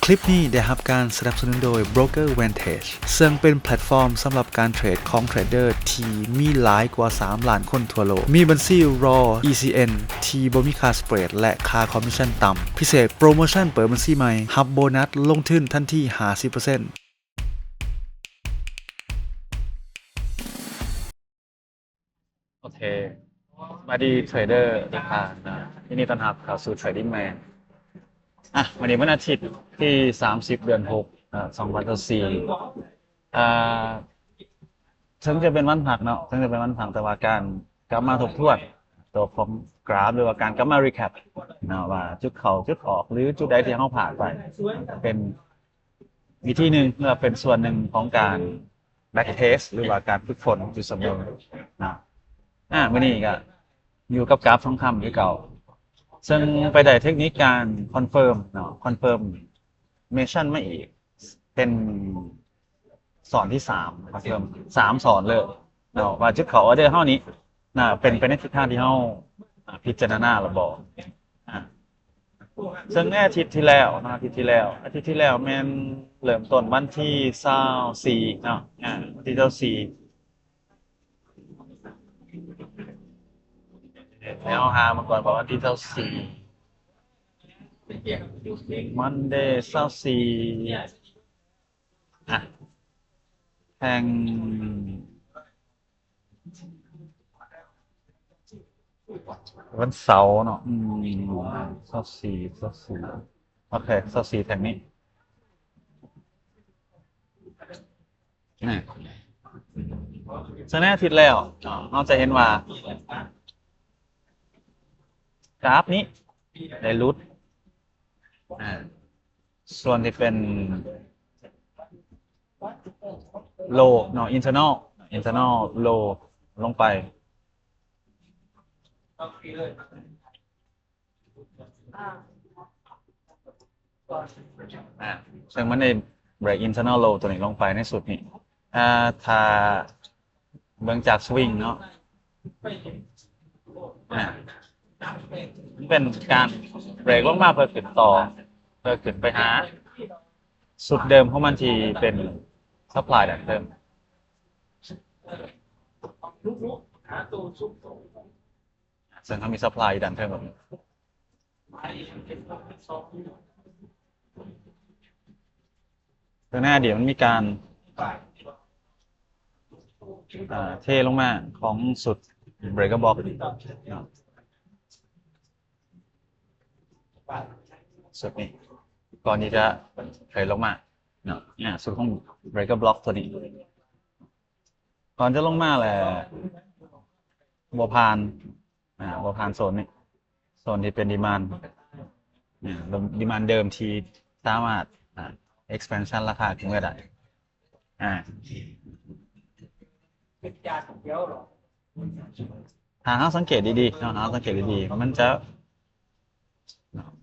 ຄລິບນີ້ໄດ້ຮັບການສະໜັບສະໜູນໂດຍ ໂບຣກເກີ Vantage ເຊິ່ງເປັນແພລດຟອມສຳລັບການເທຣດຂອງເທຣດເດີທີ່ມີຫຼາຍກວ່າສາມລ້ານຄົນທົ່ວໂລກ, ມີບັນຊີ Raw ECN ທີ່ບໍ່ມີຄ່າສະເປຣດ ແລະ ຄ່າຄອມມິດຊັນຕ່ຳ. ພິເສດ, ໂປຣໂມຊັນເປີດບັນຊີໃໝ່ ຮັບໂບນັດລົງທຶນທັນທີຫ້າສິບເປີເຊັນ. ໂອເຄ ສະບາຍດີເທຣດເດີທຸກທ່ານນະ, ຍິນດີຕ້ອນຮັບເຂົ້າສູ່ Trading Man. ອ່ະ ມື້ນີ້ວັນອາທິດທີສາມສິບ ເດືອນຫົກ ເອີ ສອງພັນຊາວສີ່ ອ່າ ເຖິງຈະເປັນວັນພັກເນາະ, ເຖິງຈະເປັນວັນພັກ ແຕ່ວ່າການກັບມາທົບທວນຕົວຂອງກຣາຟ ຫຼືວ່າການກັບມາ recap ເນາະ ວ່າຈຸດເຂົ້າຈຸດອອກ ຫຼື ຈຸດໃດທີ່ເຮົາພາດໄປ ເປັນ ວິທີໜຶ່ງ ເພື່ອເປັນສ່ວນໜຶ່ງຂອງການ back test ຫຼືວ່າການຝຶກຝົນຢູ່ສະເໝີນະ. ອາ ມື້ນີ້ກະຢູ່ກັບກາຟທອງຄຳຄືເກົ່າ, ເຊິ່ງໄປໄດ້ເທັກນິກການ confirm ເນາະ, confirmation ມາອີກ ເປັນສອນທີສາມ confirm ສາມສອນເລີຍເນາະ ວ່າຈຸດເຂົ້າ order ເຮົານີ້ນະ ເປັນໄປໃນທິດທາງທີ່ເຮົາ ອາ ພິຈາລະນາແລ້ວບໍ່. ອາ ເຊິ່ງໃນອາທິດທີ່ແລ້ວເນາະ ອາທິດທີ່ແລ້ວ ອາທິດທີ່ແລ້ວແມ່ນເລີ່ມຕົ້ນວັນທີຊາວສີ່ເນາະ ອາ ວັນທີຊາວສີ່ ແລ້ວຫາມາກ່ອນວ່າວັນທີຊາວສີ່ Monday ຊາວສີ່ ອາ ແທ່ງ ວັນເສົາເນາະ ອືມ ຊາວສີ່ ຊາວສີ່ ໂອເຄ ຊາວສີ່ ແທ່ງນີ້ ອາ ສະນັ້ນອາທິດແລ້ວເນາະ ເຮົາຈະເຫັນວ່າກຣາຟນີ້ໄດ້ຫຼຸດ ອາ ສ່ວນທີ່ເປັນ low ເນາະ internal internal low ລົງໄປ ອາ ເຊິ່ງມັນໄດ້ break internal low ຕົວນີ້ລົງໄປໃນຊຸດນີ້ ອາ ຖ້າເບິ່ງຈາກ swing ເນາະ ອາ ມັນເປັນການ break ລົງມາເພື່ອຂຶ້ນຕໍ່ ເພື່ອຂຶ້ນໄປຫາຊຸດເດີມຂອງມັນທີ່ເປັນ supply ດັ່ງເດີມ ເຊິ່ງເຮົາມີ supply ຢູ່ດ້ານເທິງແບບນີ້ ເຊິ່ງໃນອະດີດມັນມີການ ເອີ ເທລົງມາຂອງຊຸດ breaker block ເນາະ ຊຸດນີ້ ກ່ອນທີ່ຈະເທລົງມາເນາະ ອາ ຊຸດຂອງ breaker block ຕົວນີ້ ກ່ອນຈະລົງມາແຫຼະ ບໍ່ຜ່ານ ອາ ບໍ່ຜ່ານໂຊນນີ້ ໂຊນທີ່ເປັນ demand ອາ demand ເດີມທີ່ສາມາດ ອາ expansion ລາຄາຂຶ້ນມາໄດ້ ອາ ຖ້າເຮົາສັງເກດດີໆເນາະ ເຮົາສັງເກດດີໆ ມັນຈະ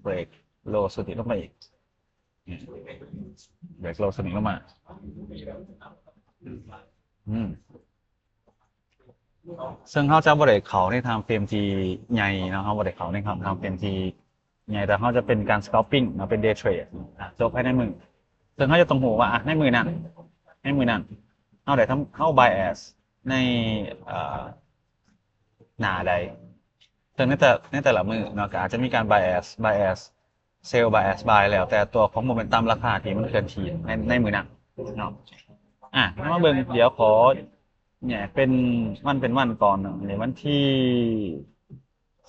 break low ຊຸດນີ້ລົງມາອີກ break low ຊຸດນີ້ລົງມາ ອືມ ເຊິ່ງເຮົາຈະບໍ່ໄດ້ເຂົ້າໃນ time frame ທີ່ໃຫຍ່ເນາະ ເຮົາບໍ່ໄດ້ເຂົ້າໃນ time frame ທີ່ໃຫຍ່ ແຕ່ເຮົາຈະເປັນການ scalping ເນາະ ເປັນ day trade ອາ ຈົບພາຍໃນມື້ ເຊິ່ງເຮົາຈະຕ້ອງຮູ້ວ່າ ອາ ໃນມື້ນັ້ນ ໃນມື້ນັ້ນ ເຮົາໄດ້ທຳ ເຮົາ bias ໃນ ເອີ ໜ້າໃດ ເຊິ່ງໃນແຕ່ ໃນແຕ່ລະມື້ເນາະ ກໍອາດຈະມີການ bias bias sell bias buy ແລ້ວແຕ່ຕົວຂອງ momentum ລາຄາທີ່ມັນເຄື່ອນທີ່ໃນ ໃນມື້ນັ້ນເນາະ ອາ ເຮົາມາເບິ່ງ ດຽວຂໍແຍກເປັນວັນເປັນວັນກ່ອນເນາະ ໃນວັນທີ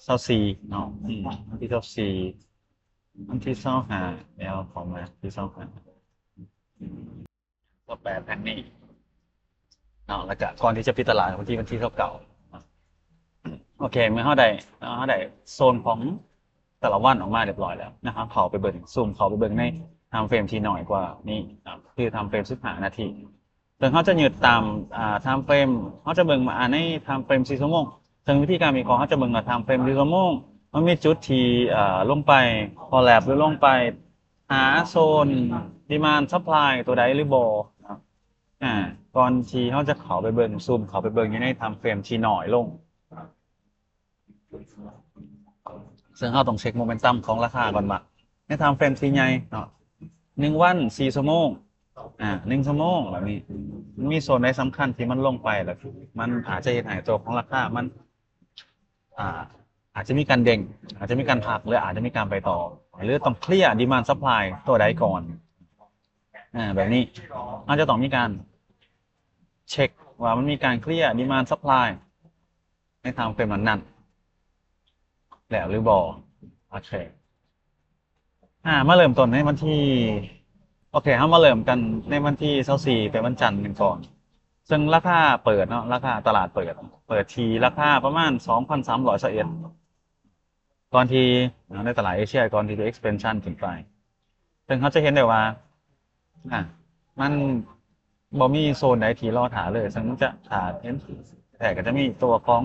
ຊາວສີ່ເນາະ ອືມ ວັນທີຊາວສີ່ ວັນທີຊາວຫ້າ ແລ້ວເຂົ້າມາວັນທີຊາວຫ້າ ຊາວແປດ ແທ່ງນີ້ເນາະ ແລ້ວກະກ່ອນທີ່ຈະປິດຕະຫຼາດວັນທີ ວັນທີຊາວເກົ້າເນາະ ໂອເຄ ເມື່ອເຮົາໄດ້ເນາະ ເຮົາໄດ້ໂຊນຂອງແຕ່ລະວັນອອກມາຮຽບຮ້ອຍແລ້ວນະ ເຮົາເຂົ້າໄປເບິ່ງ ຊູມເຂົ້າໄປເບິ່ງໃນ time frame ທີ່ໜ້ອຍກວ່ານີ້ເນາະ ຄື time frame ສິບຫ້ານາທີ ເຊິ່ງເຮົາຈະຍຶດຕາມ ອ່າ time frame ເຮົາຈະເບິ່ງວ່າ ອ່າ ໃນ time frame ສີ່ຊົ່ວໂມງ ເຊິ່ງວິທີການວິເຄາະ ເຮົາຈະເບິ່ງວ່າ time frame ສີ່ຊົ່ວໂມງ ມັນມີຈຸດທີ່ ເອີ ລົງໄປ collapse ຫຼື ລົງໄປຫາໂຊນ demand supply ຕົວໃດຫຼືບໍ່ເນາະ ອາ ກ່ອນທີ່ເຮົາຈະເຂົ້າໄປເບິ່ງ ຊູມເຂົ້າໄປເບິ່ງຢູ່ໃນ time frame ທີ່ໜ້ອຍລົງ ເຊິ່ງເຮົາຕ້ອງເຊັກ momentum ຂອງລາຄາກ່ອນວ່າ ໃນ time frame ທີ່ໃຫຍ່ເນາະ ໜຶ່ງວັນ ສີ່ຊົ່ວໂມງ ອາ ໜຶ່ງຊົ່ວໂມງແບບນີ້ ມັນມີໂຊນໃດສຳຄັນທີ່ມັນລົງໄປ ແລ້ວມັນອາດຈະເຮັດໃຫ້ຕົວຂອງລາຄາມັນ ອາ ອາດຈະມີການເດ້ງ ອາດຈະມີການພັກ ຫຼືອາດຈະມີການໄປຕໍ່ ຫຼືຕ້ອງເຄລຍດີມານຊັບພລາຍຕົວໃດກ່ອນ ອາ ແບບນີ້ ເຮົາຈະຕ້ອງມີການເຊັກວ່າມັນມີການເຄລຍດີມານຊັບພລາຍໃນທາມເຟຣມນັ້ນໆ ແລ້ວຫຼືບໍ່. ໂອເຄ ອາ ມາເລີ່ມຕົ້ນໃນວັນທີ ໂອເຄ ເຮົາມາເລີ່ມກັນໃນວັນທີຊາວສີ່ ເປັນວັນຈັນກັນກ່ອນ ເຊິ່ງລາຄາເປີດເນາະ ລາຄາຕະຫຼາດເປີດ ເປີດທີ່ລາຄາປະມານສອງພັນສາມຮ້ອຍຊາວເອັດ ກ່ອນທີ່ ໃນຕະຫຼາດເອເຊຍ ກ່ອນທີ່ຈະ expansion ຂຶ້ນໄປ ເຊິ່ງເຮົາຈະເຫັນໄດ້ວ່າ ອາ ມັນບໍ່ມີໂຊນໃດທີ່ລໍຖ້າເລີຍ ເຊິ່ງມັນຈະ ຖ້າເຫັນແທ້ກໍຈະມີຕົວຂອງ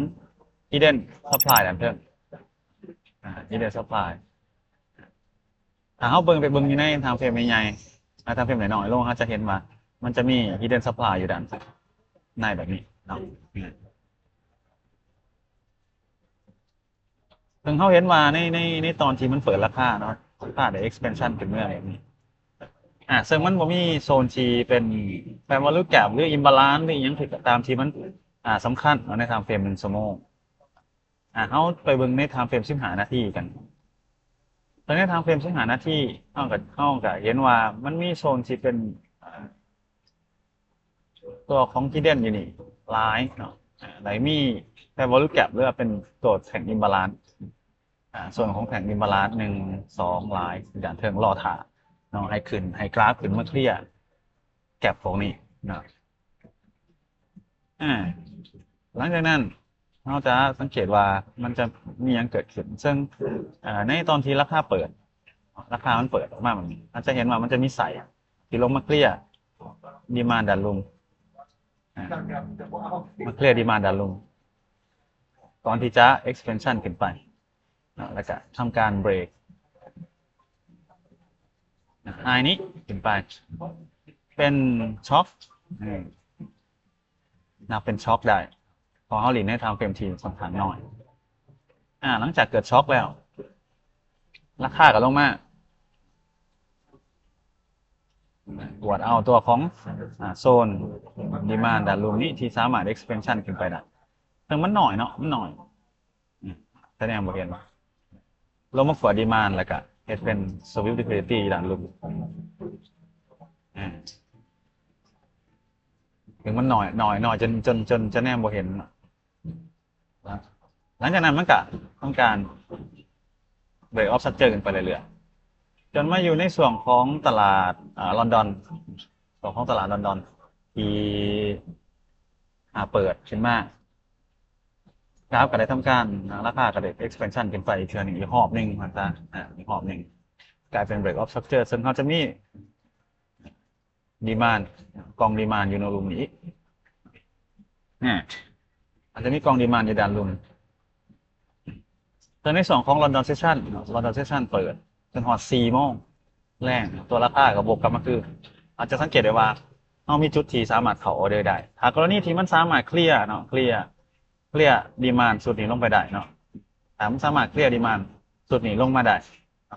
hidden supply ດ້ານເທິງ ອາ hidden supply ຖ້າເຮົາເບິ່ງ ໄປເບິ່ງຢູ່ໃນ time frame ໃຫຍ່ໆ ອາ time frame ນ້ອຍໆລົງ ເຮົາຈະເຫັນວ່າມັນຈະມີ hidden supply ຢູ່ດ້ານໃນແບບນີ້ເນາະ ເຊິ່ງເຮົາເຫັນວ່າໃນ ໃນ ໃນຕອນທີ່ມັນເປີດລາຄາເນາະ ລາຄາໄດ້ expansion ຂຶ້ນເມືອແບບນີ້ ອາ ເຊິ່ງມັນບໍ່ມີໂຊນທີ່ເປັນ fair value gap ຫຼື imbalance ຫຼືອີ່ຫຍັງກໍຕາມທີ່ມັນ ອາ ສຳຄັນເນາະ ໃນ time frame ໜຶ່ງຊົ່ວໂມງ. ອາ ເຮົາໄປເບິ່ງໃນ time frame ສິບຫ້ານາທີກັນ ໃນ time frame ສິບຫ້ານາທີ ເຮົາກໍ ເຮົາກໍເຫັນວ່າມັນມີໂຊນທີ່ເປັນ ອາ ຕົວຂອງ hidden ຢູ່ນີ້ຫຼາຍເນາະ ອາ ໄດ້ມີ fair value gap ຫຼືວ່າເປັນຕົວແທ່ງ imbalance ອາ ສ່ວນຂອງແທ່ງ imbalance ໜຶ່ງ ສອງ ຫຼາຍ ດ້ານເທິງລໍຖ້າເນາະ ໃຫ້ຂຶ້ນ ໃຫ້ກຣາຟຂຶ້ນມາເຄລຍ gap ພວກນີ້ເນາະ ອາ ຫຼັງຈາກນັ້ນ ເຮົາຈະສັງເກດວ່າມັນຈະມີຫຍັງເກີດຂຶ້ນ ເຊິ່ງ ອາ ໃນຕອນທີ່ລາຄາເປີດ ລາຄາມັນເປີດອອກມາແບບນີ້ ເຮົາຈະເຫັນວ່າມັນຈະມີໄສ້ທີ່ລົງມາເຄລຍ demand ດ້ານລຸ່ມ ອາ ມາເຄລຍ demand ດ້ານລຸ່ມ ກ່ອນທີ່ຈະ expansion ຂຶ້ນໄປເນາະ ແລ້ວກະທຳການ break high ນີ້ຂຶ້ນໄປ ເປັນ shock ອາ ນັບເປັນ shock ໄດ້ ເພາະເຮົາຫຼິ້ນໃນ time frame ທີ່ຂ້ອນຂ້າງນ້ອຍ ອາ ຫຼັງຈາກເກີດ shock ແລ້ວ ລາຄາກໍລົງມາ ກວດເອົາຕົວຂອງ ອາ ໂຊນ demand ດ້ານລຸ່ມນີ້ທີ່ສາມາດ expansion ຂຶ້ນໄປໄດ້ ເຊິ່ງມັນໜ້ອຍເນາະ ມັນໜ້ອຍ ອາ ສະແດງບໍ່ເຫັນ ລົງມາກວດ demand ແລ້ວກະເຮັດເປັນ sweep liquidity ດ້ານລຸ່ມ ອາ ເຊິ່ງມັນໜ້ອຍ ໜ້ອຍ ໜ້ອຍຈົນ ຈົນ ຈົນສະແດງບໍ່ເຫັນ ຫຼັງຈາກນັ້ນມັນກະທຳການ break of structure ຂຶ້ນໄປເລື້ອຍໆ ຈົນມາຢູ່ໃນຊ່ວງຂອງຕະຫຼາດ ອາ ລອນດອນ ຊ່ວງຂອງຕະຫຼາດລອນດອນ ທີ່ ອາ ເປີດຂຶ້ນມາ ກຣາຟກໍໄດ້ທຳການ ອາ ລາຄາກໍໄດ້ expansion ຂຶ້ນໄປອີກເທື່ອໜຶ່ງ ອີກຮອບໜຶ່ງວ່າຊະ ອາ ອີກຮອບໜຶ່ງ ກາຍເປັນ break of structure ເຊິ່ງເຮົາຈະມີ demand ກອງ demand ຢູ່ໃນລຸ່ມນີ້ອີກ ອາ ອາດຈະມີກອງ demand ຢູ່ດ້ານລຸ່ມ ແຕ່ໃນຊ່ວງຂອງ London Session ເນາະ London Session ເປີດຈົນຮອດສີ່ໂມງແລງ ຕົວລາຄາກໍວກກັບມາຄື ອາດຈະສັງເກດໄດ້ວ່າ ເຮົາມີຈຸດທີ່ສາມາດເຂົ້າ order ໄດ້ ຖ້າກໍລະນີທີ່ມັນສາມາດເຄລຍເນາະ ເຄລຍ ເຄລຍ demand ຊຸດນີ້ລົງໄປໄດ້ເນາະ ຖ້າມັນສາມາດເຄລຍ demand ຊຸດນີ້ລົງມາໄດ້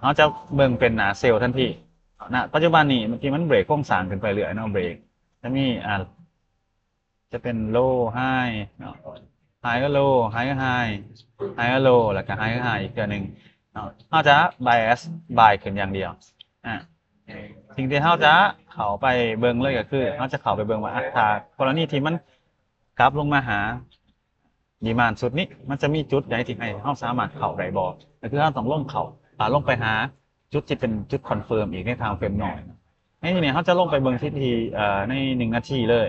ເຮົາຈະເບິ່ງເປັນໜ້າ sell ທັນທີ. ນະປັດຈຸບັນນີ້ ທີ່ມັນເບຣກໂຄງສ້າງຂຶ້ນໄປເລື້ອຍເນາະ ເບຣກ ຈະມີ ອາ ຈະເປັນ low high ເນາະ high ກໍ low high ກໍ high high ກໍ low ແລ້ວກໍ high ກໍ high ອີກເທື່ອໜຶ່ງເນາະ ເຮົາຈະ bias buy ຂຶ້ນຢ່າງດຽວ. ອາ ສິ່ງທີ່ເຮົາຈະເຂົ້າໄປເບິ່ງເລີຍກໍຄື ເຮົາຈະເຂົ້າໄປເບິ່ງວ່າ ອາ ຖ້າກໍລະນີທີ່ມັນກັບລົງມາຫາ demand ຊຸດນີ້ ມັນຈະມີຈຸດໃດທີ່ໃຫ້ເຮົາສາມາດເຂົ້າໄດ້ບໍ່? ກໍຄືເຮົາຕ້ອງລົງເຂົ້າ ອາ ລົງໄປຫາຈຸດທີ່ເປັນຈຸດ confirm ອີກໃນ time frame ໜ້ອຍ. ໃນທີ່ນີ້ເຮົາຈະລົງໄປເບິ່ງທີ່ ທີ່ ເອີ ໃນໜຶ່ງນາທີເລີຍ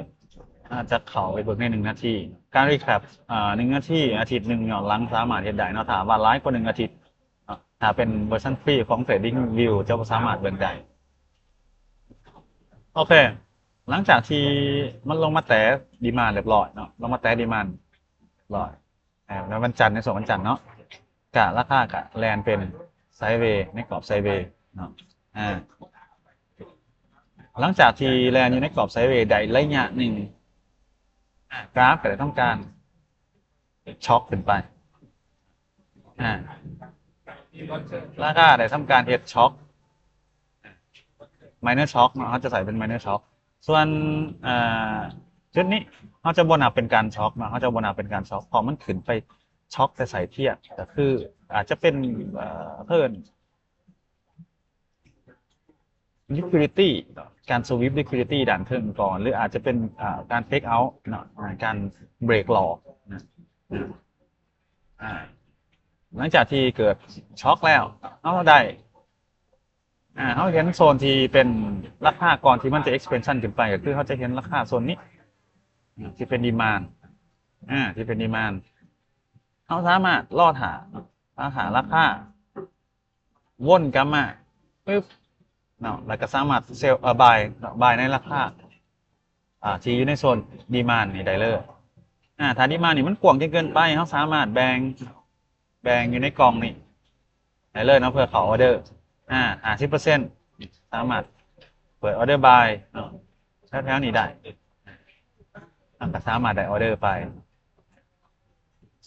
ເຮົາຈະເຂົ້າໄປເບິ່ງໃນໜຶ່ງນາທີ. ການ recap ອາ ໜຶ່ງນາທີ ອາທິດໜຶ່ງຍ້ອນຫຼັງສາມາດເຮັດໄດ້ເນາະ ຖ້າວ່າຫຼາຍກວ່າໜຶ່ງອາທິດເນາະ. ຖ້າເປັນເວີຊັນຟຣີຂອງ TradingView ເຈົ້າບໍ່ສາມາດເບິ່ງໄດ້. ໂອເຄ ຫຼັງຈາກທີ່ມັນລົງມາແຕະ demand ຮຽບຮ້ອຍເນາະ ລົງມາແຕະ demand ຮຽບຮ້ອຍ ອາ ໃນວັນຈັນ ໃນຊ່ວງວັນຈັນເນາະ ກະລາຄາກະແລ່ນເປັນ sideways ໃນກອບ sideways ເນາະ. ອາ ຫຼັງຈາກທີ່ແລ່ນຢູ່ໃນກອບ sideways ໄດ້ໄລຍະໜຶ່ງ ອາ ກຣາຟກະໄດ້ທຳການ short ຂຶ້ນໄປ ອາ ລາຄາໄດ້ທຳການເຮັດ short minor shock ເນາະ ເຮົາຈະໃສ່ເປັນ minor shock ສ່ວນ ເອີ ຈຸດນີ້ເຮົາຈະບໍ່ນັບເປັນການ shock ເນາະ ເຮົາຈະບໍ່ນັບເປັນການ shock ເພາະມັນຂຶ້ນໄປ shock ແຕ່ສາຍທຽນ ກໍຄືອາດຈະເປັນ ເອີ ເພິ່ນ liquidity ເນາະ ການ sweep liquidity ດ້ານເທິງກ່ອນ ຫຼືອາດຈະເປັນ ເອີ ການ take out ເນາະ ການ break law ນະ ອາ ຫຼັງຈາກທີ່ເກີດ shock ແລ້ວ ເຮົາໄດ້ ອາ ເຮົາເຫັນໂຊນທີ່ເປັນລາຄາກ່ອນທີ່ມັນຈະ expansion ຂຶ້ນໄປ ກໍຄືເຮົາຈະເຫັນລາຄາໂຊນນີ້ ອາ ທີ່ເປັນ demand ອາ ທີ່ເປັນ demand ເຮົາສາມາດລໍຖ້າ ຖ້າລາຄາວົນກັບມາປຶບເນາະ ແລ້ວກໍສາມາດ sell ເອີ buy ເນາະ buy ໃນລາຄາ ອ່າ ທີ່ຢູ່ໃນໂຊນ demand ນີ້ໄດ້ເລີຍ. ອ່າ ຖ້າ demand ນີ້ມັນກວ້າງຈົນເກີນໄປ ເຮົາສາມາດແບ່ງ ແບ່ງຢູ່ໃນກ່ອງນີ້ໄດ້ເລີຍເນາະ ເພື່ອເຂົ້າ order ອ່າ ຫ້າສິບເປີເຊັນ ສາມາດເປີດ order buy ເນາະ ແຖວໆນີ້ໄດ້ ເຮົາກໍສາມາດໄດ້ order ໄປ.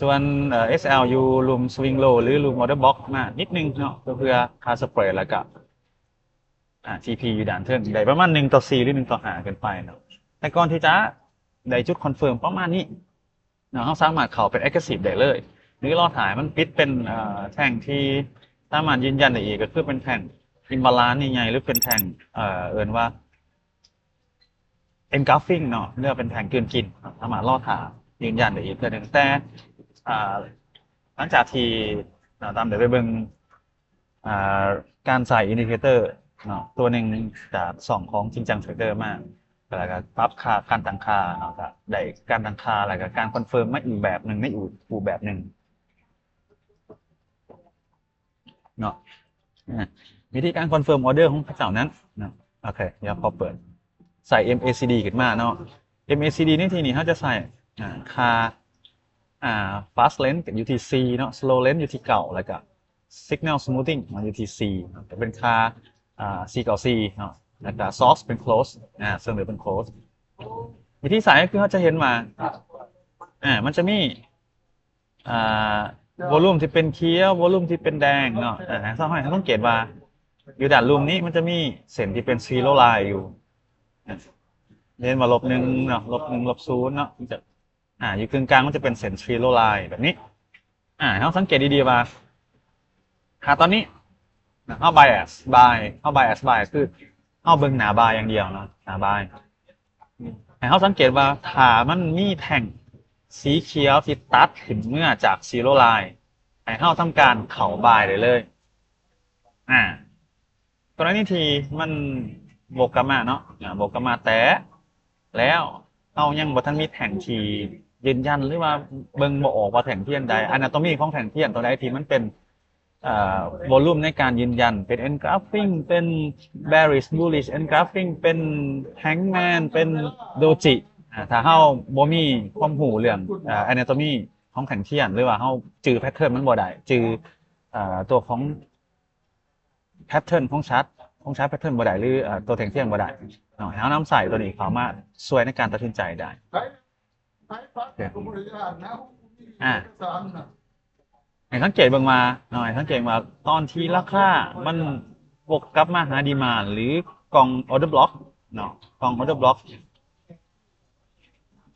ສ່ວນ ເອີ SL ຢູ່ລຸ່ມ swing low ຫຼືລຸ່ມ order block ມານິດໜຶ່ງເນາະ ເພື່ອ ເພື່ອຄ່າ spread ແລ້ວກໍ ອ່າ TP ຢູ່ດ້ານເທິງ ໄດ້ປະມານໜຶ່ງຕໍ່ສີ່ ຫຼືໜຶ່ງຕໍ່ຫ້າ ຂຶ້ນໄປເນາະ. ແຕ່ກ່ອນທີ່ຈະໄດ້ຈຸດ confirm ປະມານນີ້ເນາະ ເຮົາສາມາດເຂົ້າເປັນ aggressive ໄດ້ເລີຍ ຫຼືລໍຖ້າໃຫ້ມັນປິດເປັນ ເອີ ແທ່ງທີ່ສາມາດຢືນຢັນໄດ້ອີກ ກໍຄືເປັນແທ່ງ imbalance ໃຫຍ່ໆ ຫຼືເປັນແທ່ງ ເອີ ເອີ້ນວ່າ engulfing ເນາະ ຫຼືວ່າເປັນແທ່ງກືນກິນ ສາມາດລໍຖ້າຢືນຢັນໄດ້ອີກເທື່ອໜຶ່ງ. ແຕ່ ອ່າ ຫຼັງຈາກທີ່ ອ່າ ຕາມໄດ້ໄປເບິ່ງ ອ່າ ການໃຊ້ indicator ເນາະ ຕົວໜຶ່ງຈາກຊ່ອງຂອງ Jing Jang Trader ມາ ແລ້ວກໍປັບຄ່າ ການຕັ້ງຄ່າເນາະ ກໍໄດ້ການຕັ້ງຄ່າ ແລ້ວກໍການ confirm ມາອີກແບບໜຶ່ງ ໃນອີກຮູບແບບໜຶ່ງເນາະ. ອ່າ ວິທີການ confirm order ຂອງເຂົາເຈົ້ານັ້ນເນາະ ໂອເຄ ດຽວຂໍເປີດ ໃສ່ MACD ຂຶ້ນມາເນາະ. MACD ໃນທີ່ນີ້ເຮົາຈະໃຊ້ ອ່າ ຄ່າ ອ່າ fast length ຢູ່ທີ່ສີ່ເນາະ slow length ຢູ່ທີ່ເກົ້າ ແລ້ວກໍ signal smoothing ເນາະ ຢູ່ທີ່ສີ່ເນາະ ຈະເປັນຄ່າ ອ່າ ສີ່ເກົ້າສີ່ເນາະ ແລ້ວກໍ source ເປັນ close ອ່າ ເຊິ່ງເປັນ close. ວິທີໃຊ້ກໍຄືເຮົາຈະເຫັນວ່າ ອ່າ ມັນຈະມີ ອ່າ volume ທີ່ເປັນຂຽວ volume ທີ່ເປັນແດງເນາະ. ອ່າ ໃຫ້ເຮົາ ໃຫ້ເຮົາສັງເກດວ່າ ຢູ່ດ້ານລຸ່ມນີ້ມັນຈະມີເສັ້ນທີ່ເປັນ zero line ຢູ່ ເຫັນວ່າ ລົບໜຶ່ງເນາະ ລົບໜຶ່ງ ລົບສູນເນາະ ມັນຈະ ອ່າ ຢູ່ກຶ່ງກາງມັນຈະເປັນເສັ້ນ zero line ແບບນີ້. ອ່າ ເຮົາສັງເກດດີໆວ່າ ຖ້າຕອນນີ້ເຮົາ bias buy ເຮົາ bias buy ຄືເຮົາເບິ່ງໜ້າ buy ຢ່າງດຽວເນາະ ໜ້າ buy ໃຫ້ເຮົາສັງເກດວ່າ ຖ້າມັນມີແທ່ງສີຂຽວທີ່ຕັດຂຶ້ນເມືອຈາກ zero line ໃຫ້ເຮົາທຳການເຂົ້າ buy ໄດ້ເລີຍ. ອ່າ ກໍລະນີທີ່ມັນວົກກັບມາເນາະ ອ່າ ວົກກັບມາແຕະແລ້ວ ເຮົາຍັງບໍ່ທັນມີແທ່ງທີ່ຢືນຢັນ ຫຼືວ່າເບິ່ງບໍ່ອອກວ່າແທ່ງທຽນໃດ anatomy ຂອງແທ່ງທຽນຕົວໃດທີ່ມັນເປັນ ເອີ volume ໃນການຢືນຢັນ ເປັນ engulfing ເປັນ bearish bullish engulfing ເປັນ hangman ເປັນ doji ອ່າ ຖ້າເຮົາບໍ່ມີຄວາມຮູ້ເລື່ອງ ເອີ anatomy ຂອງແທ່ງທຽນ ຫຼືວ່າເຮົາຈື່ pattern ມັນບໍ່ໄດ້ ຈື່ ເອີ ຕົວຂອງ pattern ຂອງ chart ຂອງ chart pattern ບໍ່ໄດ້ ຫຼື ເອີ ຕົວແທ່ງທຽນບໍ່ໄດ້ເນາະ ໃຫ້ເຮົານຳໃຊ້ຕົວນີ້ເຂົ້າມາຊ່ວຍໃນການຕັດສິນໃຈໄດ້. ອ່າ ໃຫ້ສັງເກດເບິ່ງວ່າເນາະ ໃຫ້ສັງເກດວ່າຕອນທີ່ລາຄາມັນວົກກັບມາຫາ demand ຫຼືກ່ອງ order block ເນາະ ກ່ອງ order block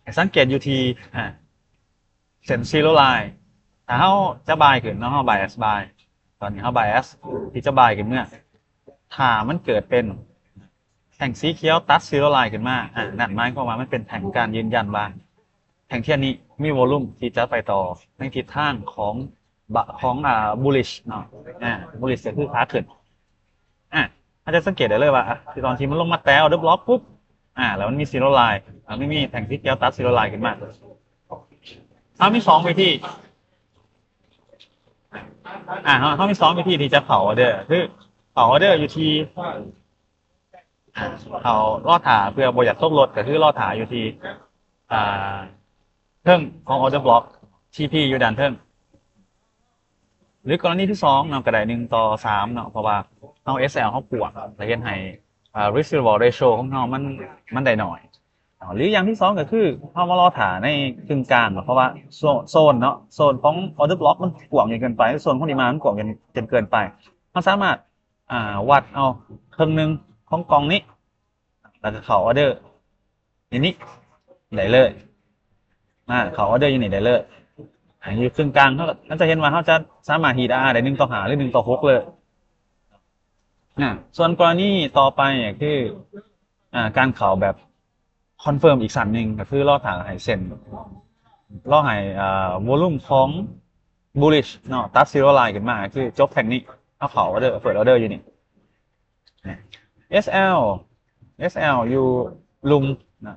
ໃຫ້ສັງເກດຢູ່ທີ່ ອ່າ ເສັ້ນ zero line ຖ້າເຮົາຈະ buy ຂຶ້ນເນາະ ເຮົາ bias buy ຕອນນີ້ເຮົາ bias ທີ່ຈະ buy ຂຶ້ນເມືອ ຖ້າມັນເກີດເປັນແທ່ງສີຂຽວຕັດ zero line ຂຶ້ນມາ ອ່າ ນັ້ນໝາຍຄວາມວ່າມັນເປັນແທ່ງການຢືນຢັນວ່າ ແທ່ງທຽນນີ້ມີ volume ທີ່ຈະໄປຕໍ່ໃນທິດທາງຂອງ ຂອງ ອ່າ bullish ເນາະ ອ່າ bullish ກໍຄືຂາຂຶ້ນ. ອ່າ ເຮົາຈະສັງເກດໄດ້ເລີຍວ່າ ອ່າ ທີ່ຕອນທີ່ມັນລົງມາແຕະ order block ປຸບ ອ່າ ແລ້ວມັນມີ zero line ອ່າ ມັນມີແທ່ງສີຂຽວຕັດ zero line ຂຶ້ນມາ. ເຮົາມີສອງວິທີ ອ່າ ເຮົາ ເຮົາມີສອງວິທີທີ່ຈະເຂົ້າ order ຄືເຂົ້າ order ຢູ່ທີ່ ເຮົາລໍຖ້າເພື່ອບໍ່ຢາກຕົກລົດ ກໍຄືລໍຖ້າຢູ່ທີ່ ອ່າ ເທິງຂອງ order block TP ຢູ່ດ້ານເທິງ ຫຼືກໍລະນີທີສອງເນາະ ກໍໄດ້ໜຶ່ງຕໍ່ສາມເນາະ ເພາະວ່າເຮົາ SL ເຮົາກວ້າງ ແລະເຮັດໃຫ້ ອ່າ risk reward ratio ຂອງເຮົາມັນ ມັນໄດ້ໜ້ອຍເນາະ. ຫຼືຢ່າງທີສອງກໍຄືເຮົາມາລໍຖ້າໃນກຶ່ງກາງເນາະ ເພາະວ່າໂຊ ໂຊນເນາະ ໂຊນຂອງ order block ມັນກວ້າງຈົນເກີນໄປ ໂຊນຂອງ demand ມັນກວ້າງຈົນ ຈົນເກີນໄປ ເຮົາສາມາດ ອ່າ ວັດເອົາເຄິ່ງໜຶ່ງຂ ຂອງກ່ອງນີ້ ແລ້ວກໍເຂົ້າອອເດີຢູ່ນີ້ໄດ້ເລີຍ ອາ ເຂົ້າອອເດີຢູ່ນີ້ໄດ້ເລີຍ. ອາ ຢູ່ເຄິ່ງກາງ ເຮົາກໍ ເຮົາຈະເຫັນວ່າເຮົາຈະສາມາດຮີດອາອາໄດ້ໜຶ່ງຕໍ່ຫ້າ ຫຼື ໜຶ່ງຕໍ່ຫົກເລີຍ. ອາ ສ່ວນກໍລະນີຕໍ່ໄປກໍຄື ອາ ການເຂົ້າແບບຄອນເຟີມອີກຊັ້ນໜຶ່ງ ກໍຄືລໍຖ້າໃຫ້ເສັ້ນ ລໍໃຫ້ ອາ ໂວລູມຂອງບູລລິດເນາະ ຕັດຊີໂຣລາຍຂຶ້ນມາ ກໍຄືຈົບແທ່ງນີ້ ເຮົາເຂົ້າອອເດີ ເປີດອອເດີຢູ່ນີ້ ເອສແອລ ເອສແອລ ຢູ່ລຸ່ມນະ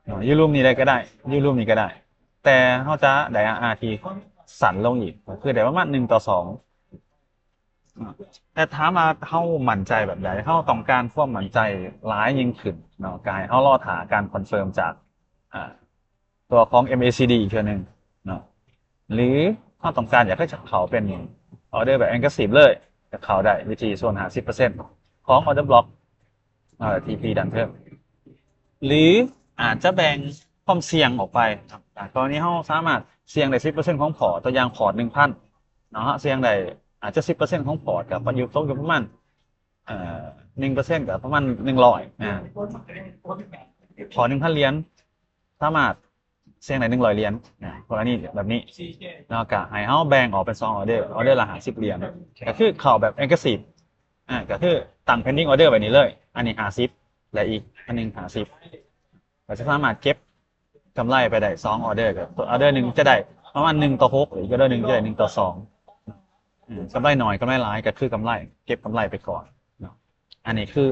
ເນາະ ຢູ່ລຸ່ມນີ້ໄດ້ກໍໄດ້ ຢູ່ລຸ່ມນີ້ກໍໄດ້ ແຕ່ເຮົາຈະໄດ້ອາອາທີ່ສັ້ນລົງອີກ ກໍຄືໄດ້ປະມານໜຶ່ງຕໍ່ສອງເນາະ. ແຕ່ຖາມວ່າເຮົາໝັ້ນໃຈແບບໃດ? ເຮົາຕ້ອງການຄວາມໝັ້ນໃຈຫຼາຍຍິ່ງຂຶ້ນເນາະ ກໍໃຫ້ເຮົາລໍຖ້າການຄອນເຟີມຈາກ ອາ ຕົວຂອງ ເອັມເອຊີດີ ອີກເທື່ອໜຶ່ງເນາະ ຫຼືເຮົາຕ້ອງການຢາກໃຫ້ເຂົ້າເປັນອອເດີແບບ aggressive ເລີຍ ກໍເຂົ້າໄດ້ ວິທີສ່ວນຫ້າສິບເປີເຊັນຂອງ order block ເອີ ທີ່ P ດັນເພີ່ມ ຫຼືອາດຈະແບ່ງຄວາມສ່ຽງອອກໄປເນາະ. ກໍລະນີເຮົາສາມາດສ່ຽງໄດ້ສິບເປີເຊັນຂອງພອດ ຕົວຢ່າງພອດໜຶ່ງພັນເນາະ ເຮົາສ່ຽງໄດ້ອາດຈະສິບເປີເຊັນຂອງພອດ ກໍຢູ່ ຕົກຢູ່ປະມານ ເອີ ໜຶ່ງເປີເຊັນກໍປະມານໜຶ່ງຮ້ອຍ ອາ ພອດໜຶ່ງພັນຫຼຽນ ສາມາດສ່ຽງໄດ້ໜຶ່ງຮ້ອຍຫຼຽນນະ ກໍລະນີແບບນີ້ເນາະ. ກໍໃຫ້ເຮົາແບ່ງອອກເປັນສອງອອເດີ ອອເດີລະຫ້າສິບຫຼຽນ ກໍຄືເຂົ້າແບບ aggressive ອາ ກໍຄືຕັ້ງ pending order ໄວ້ນີ້ເລີຍ ອັນນີ້ຫ້າສິບ ແລະ ອີກອັນໜຶ່ງຫ້າສິບ ກໍຈະສາມາດເກັບກຳໄລໄປໄດ້ສອງອອເດີ ກໍອອເດີໜຶ່ງຈະໄດ້ປະມານໜຶ່ງຕໍ່ຫົກ ອີກອອເດີໜຶ່ງຈະໄດ້ໜຶ່ງຕໍ່ສອງ ອືມ ກຳໄລໜ້ອຍກຳໄລຫຼາຍກໍຄືກຳໄລ ເກັບກຳໄລໄປກ່ອນເນາະ. ອັນນີ້ຄື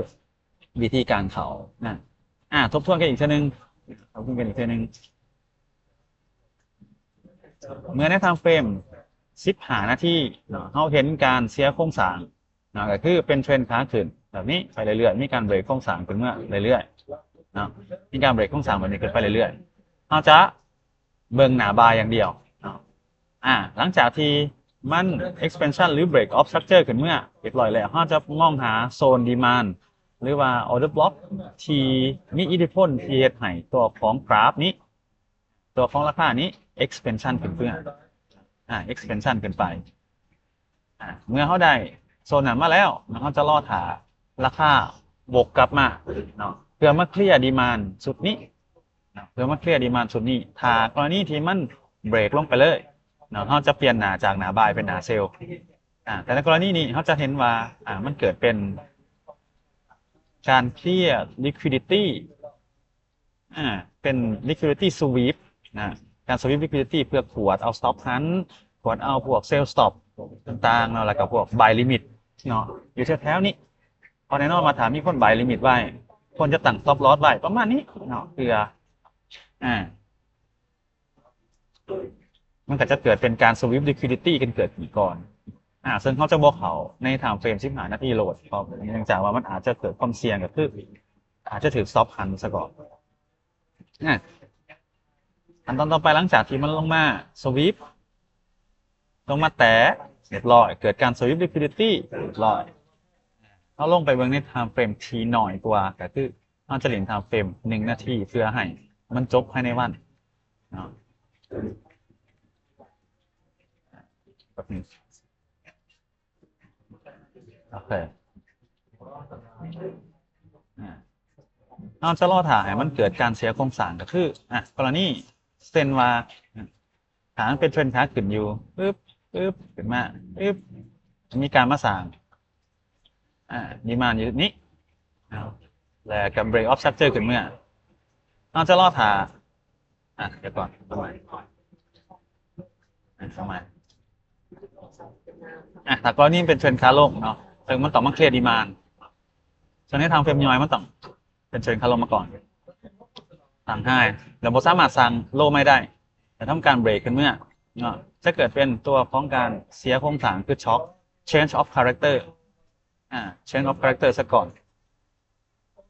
ວິທີການເຂົ້ານະ. ອາ ທົບທວນກັນອີກເທື່ອໜຶ່ງ ທົບທວນກັນອີກເທື່ອໜຶ່ງ ເມື່ອໃນ time frame ສິບຫ້ານາທີເນາະ ເຮົາເຫັນການເສຍໂຄງສ້າງເນາະ ກໍຄືເປັນເທຣນຂາຂຶ້ນແບບນີ້ໄປເລື້ອຍໆ ມີການເບຣກໂຄງສ້າງຂຶ້ນເມືອເລື້ອຍໆເນາະ ມີການເບຣກໂຄງສ້າງແບບນີ້ຂຶ້ນໄປເລື້ອຍໆ ເຮົາຈະ ເບິ່ງໜ້າບາຍຢ່າງດຽວເນາະ. ອາ ຫຼັງຈາກທີ່ມັນ expansion ຫຼື break of structure ຂຶ້ນເມືອຮຽບຮ້ອຍແລ້ວ ເຮົາຈະມອງຫາໂຊນ demand ຫຼືວ່າ order block ທີ່ມີອິດທິພົນທີ່ເຮັດໃຫ້ຕົວຂອງກຣາຟນີ້ ຕົວຂອງລາຄານີ້ expansion ຂຶ້ນເມືອ ອາ expansion ຂຶ້ນໄປ. ອາ ເມື່ອເຮົາໄດ້ໂຊນນັ້ນມາແລ້ວ ເຮົາຈະລໍຖ້າລາຄາວົກກັບມາເນາະ ເພື່ອມາເຄລຍ demand ຊຸດນີ້ເນາະ ເພື່ອມາເຄລຍ demand ຊຸດນີ້. ຖ້າກໍລະນີທີ່ມັນເບຣກລົງໄປເລີຍເນາະ ເຮົາຈະປ່ຽນໜ້າຈາກໜ້າບາຍເປັນໜ້າເຊລ. ອາ ແຕ່ໃນກໍລະນີນີ້ເຮົາຈະເຫັນວ່າ ອາ ມັນເກີດເປັນການເຄລຍ liquidity ອາ ເປັນ liquidity sweep ນະ ການ sweep liquidity ເພື່ອຂວດເອົາ stop hunt ຂວດເອົາພວກ sell stop ຕ່າງໆເນາະ ແລ້ວກໍພວກ buy limit ເນາະ ຢູ່ແຖວໆນີ້. ເພາະແນ່ນອນວ່າຖ້າມີຄົນ buy limit ໄວ້ ຄົນຈະຕັ້ງ stop loss ໄວ້ປະມານນີ້ເນາະ ເພື່ອ ອາ ມັນກໍຈະເກີດເປັນການ sweep liquidity ກັນເກີດຂຶ້ນກ່ອນ. ອາ ເຊິ່ງເຮົາຈະບໍ່ເຂົ້າໃນ time frame ສິບຫ້ານາທີໂລດ ເພາະເນື່ອງຈາກວ່າມັນອາດຈະເກີດຄວາມສ່ຽງ ກໍຄືອາດຈະຖືກ stop hunt ຊະກ່ອນ. ອາ ຂັ້ນຕອນຕໍ່ໄປ ຫຼັງຈາກທີ່ມັນລົງມາ sweep ລົງມາແຕະຮຽບຮ້ອຍ ເກີດການ sweep liquidity ຮຽບຮ້ອຍ ເຮົາລົງໄປເບິ່ງໃນ time frame ທີ່ໜ້ອຍກວ່າ ກໍຄືເຮົາຈະຫຼິ້ນ time frame ໜຶ່ງນາທີ ເພື່ອໃຫ້ມັນຈົບພາຍໃນວັນເນາະ ແປັບໜຶ່ງ. ໂອເຄ ອາ ເຮົາຈະລໍຖ້າໃຫ້ມັນເກີດການເສຍໂຄງສ້າງ ກໍຄື ອາ ກໍລະນີເຊັ່ນວ່າ ອາ ຖ້າມັນເປັນເທຣນຂາຂຶ້ນຢູ່ ປຶບ ປຶບ ຂຶ້ນມາ ປຶບ ມີການມາສ້າງ ອາ demand ຢູ່ນີ້ ເອົາ ແລ້ວກໍ break of structure ຂຶ້ນເມືອ ເຮົາຈະລໍຖ້າ ອາ ດຽວກ່ອນ ເອົາໃໝ່ ເອົາໃໝ່ ອາ ຖ້າກໍລະນີເປັນເທຣນຂາລົງເນາະ ເຊິ່ງມັນຕ້ອງມາເຄລຍ demand ເຊິ່ງໃນ time frame ຍ່ອຍ ມັນຕ້ອງເປັນເທຣນຂາລົງມາກ່ອນ ສ້າງ high ແລ້ວບໍ່ສາມາດສ້າງ low ໃໝ່ໄດ້ ແລ້ວທຳການເບຣກຂຶ້ນເມືອເນາະ ຈະເກີດເປັນຕົວຂອງການເສຍໂຄງສ້າງ ຄື shock change of character ອາ change of character ຊະກ່ອນ.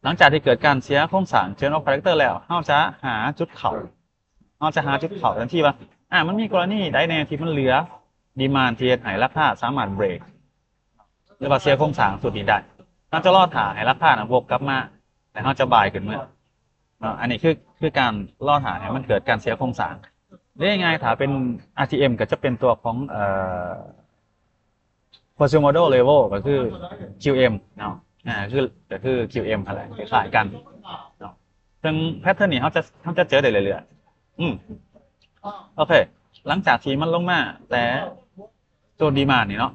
ຫຼັງຈາກທີ່ເກີດການເສຍໂຄງສ້າງ change of character ແລ້ວ ເຮົາຈະຫາຈຸດເຂົ້າ ເຮົາຈະຫາຈຸດເຂົ້າທັນທີວ່າ ອາ ມັນມີກໍລະນີໃດແດ່ທີ່ມັນເຫຼືອ demand ທີ່ເຮັດໃຫ້ລາຄາສາມາດເບຣກ ຫຼືວ່າເສຍໂຄງສ້າງຈຸດນີ້ໄດ້ ເຮົາຈະລໍຖ້າໃຫ້ລາຄານະວົກກັບມາ ແລ້ວເຮົາຈະບາຍຂຶ້ນເມືອເນາະ. ອັນນີ້ຄື ຄືການລໍຖ້າໃຫ້ມັນເກີດການເສຍໂຄງສ້າງ. ເລີຍງ່າຍ ຖ້າເປັນ RTM ກໍຈະເປັນຕົວຂອງ ເອີ Quasimodo Level ກໍຄື QM ເນາະ ອ່າ ຄື ກໍຄືຄິວເອັມຫັ້ນແຫຼະ ຄ້າຍໆກັນເນາະ. ເຊິ່ງແພັດເທີນນີ້ເຮົາຈະ ເຮົາຈະເຈີໄດ້ເລື້ອຍໆ. ອືມ ໂອເຄ ຫຼັງຈາກທີ່ມັນລົງມາແຕ່ໂຊນດີມານນີ້ເນາະ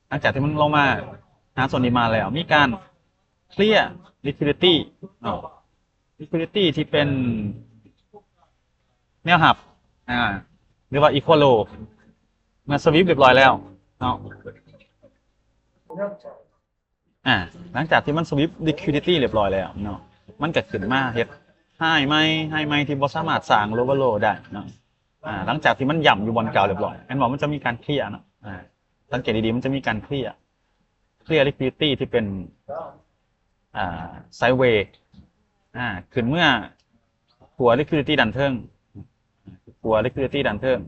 ຫຼັງຈາກທີ່ມັນລົງມາຫາໂຊນດີມານແລ້ວ ມີການເຄລຍລິຄວິດດິຕີ້ເນາະ ລິຄວິດດິຕີ້ທີ່ເປັນແນວຮັບ ອ່າ ຫຼືວ່າອີຄວອລໂລ ເມື່ອສະວີບຮຽບຮ້ອຍແລ້ວເນາະ. ອ່າ ຫຼັງຈາກທີ່ມັນສະວີບລິຄວິດດິຕີ້ຮຽບຮ້ອຍແລ້ວເນາະ ມັນກໍຂຶ້ນມາເຮັດໄຮໃໝ່ ໄຮໃໝ່ທີ່ບໍ່ສາມາດສ້າງໂລເວີໂລໄດ້ເນາະ. ອ່າ ຫຼັງຈາກທີ່ມັນຢ້ຳຢູ່ບ່ອນເກົ່າຮຽບຮ້ອຍ ແມ່ນບໍ່? ມັນຈະມີການເຄລຍເນາະ ອ່າ ສັງເກດດີໆ ມັນຈະມີການເຄລຍ ເຄລຍລິຄວິດດິຕີ້ທີ່ເປັນ ອ່າ ໄຊເວ ອ່າ ຂຶ້ນເມື່ອຂົວລິຄວິດດິຕີ້ດ້ານເທິງ ຂົວລິຄວິດດິຕີ້ດ້ານເທິງ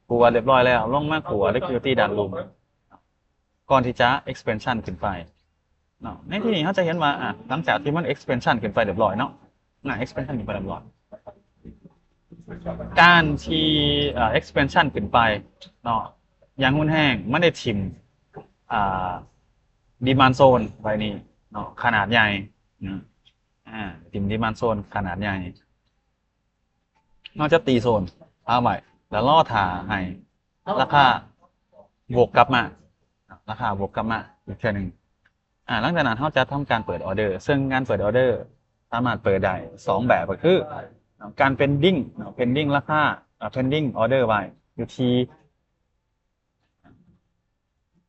ຂົວຮຽບຮ້ອຍແລ້ວ ລົງມາຂົວລິຄວິດດິຕີ້ດ້ານລຸ່ມ ກ່ອນທີ່ຈະເອັກສະເພນຊັນຂຶ້ນໄປເນາະ. ໃນທີ່ນີ້ເຮົາຈະເຫັນວ່າ ອ່າ ຫຼັງຈາກທີ່ມັນເອັກສະເພນຊັນຂຶ້ນໄປຮຽບຮ້ອຍເນາະ ອ່າ ເອັກສະເພນຊັນຂຶ້ນໄປຮຽບຮ້ອຍ ການທີ່ ເອີ ເອັກສະເພນຊັນຂຶ້ນໄປເນາະ ຢ່າງຮຸນແຮງ ມັນໄດ້ຖິ້ມ ອ່າ ດີມານໂຊນໃບນີ້ເນາະ ຂະໜາດໃຫຍ່ເນາະ ອ່າ ຖິ້ມດີມານໂຊນຂະໜາດໃຫຍ່. ເຮົາຈະຕີໂຊນພາບໄວ້ ແລ້ວລໍຖ້າໃຫ້ລາຄາວົກກັບມາ ລາຄາວົກກັບມາອີກເທື່ອໜຶ່ງ. ອ່າ ຫຼັງຈາກນັ້ນເຮົາຈະທຳການເປີດອໍເດີ ເຊິ່ງການເປີດອໍເດີສາມາດເປີດໄດ້ສອງແບບ ກໍຄືການເພນດິ້ງເນາະ ເພນດິ້ງລາຄາ ເພນດິ້ງອໍເດີໄວ້ຢູ່ທີ່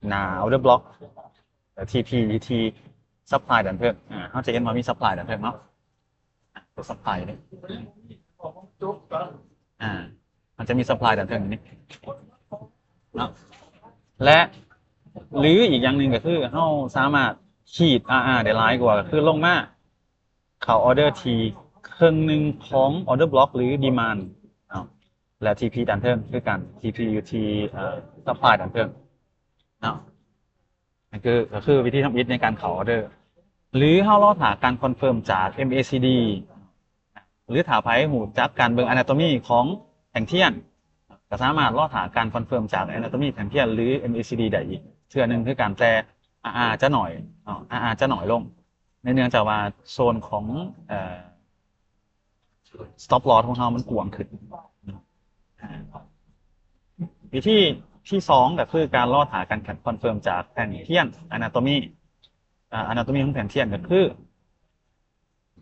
ໜ້າອໍເດີບລັອກ ແລ້ວທີພີຢູ່ທີ່ຊັບພລາຍດ້ານເທິງ. ອ່າ ເຮົາຈະເຫັນວ່າມີຊັບພລາຍດ້ານເທິງເນາະ ອ່າ ຊັບພລາຍນີ້ ອ່າ ມັນຈະມີຊັບພລາຍດ້ານເທິງນີ້ເນາະ ແລະ ຫຼືອີກຢ່າງໜຶ່ງກໍຄືເຮົາສາມາດຂີດອາອາໄດ້ຫຼາຍກວ່າ ກໍຄືລົງມາເຂົ້າອໍເດີທີ່ເຄິ່ງໜຶ່ງຂອງອໍເດີບລັອກ ຫຼືດີມານເນາະ. ແລະ ທີພີດ້ານເທິງຄືກັນ ທີພີຢູ່ທີ່ ເອີ ຊັບພລາຍດ້ານເທິງເນາະ. ນັ້ນຄື ກໍຄືວິທີທຳອິດໃນການເຂົ້າອໍເດີ ຫຼືເຮົາລໍຖ້າການຄອນເຟີມຈາກເອັມເອຊີດີ ຫຼືຖ້າໃຜຮູ້ຈັກການເບິ່ງອານາໂຕມີຂອງແທ່ງທຽນ ກໍສາມາດລໍຖ້າການຄອນເຟີມຈາກອານາໂຕມີແທ່ງທຽນ ຫຼືເອັມເອຊີດີໄດ້ອີກເທື່ອໜຶ່ງຄືກັນ ແຕ່ອາອາຈະໜ້ອຍເນາະ ອາອາຈະໜ້ອຍລົງ ໃນເນື່ອງຈາກວ່າໂຊນຂອງ ເອີ ສະຕັອບລອສຂອງເຮົາມັນກວ້າງຂຶ້ນ. ອ່າ ວິທີທີສອງກໍຄືການລໍຖ້າການຄອນເຟີມຈາກແທ່ງທຽນອານາໂຕມີ ອາ ອານາໂຕມີຂອງແທ່ງທຽນກໍຄື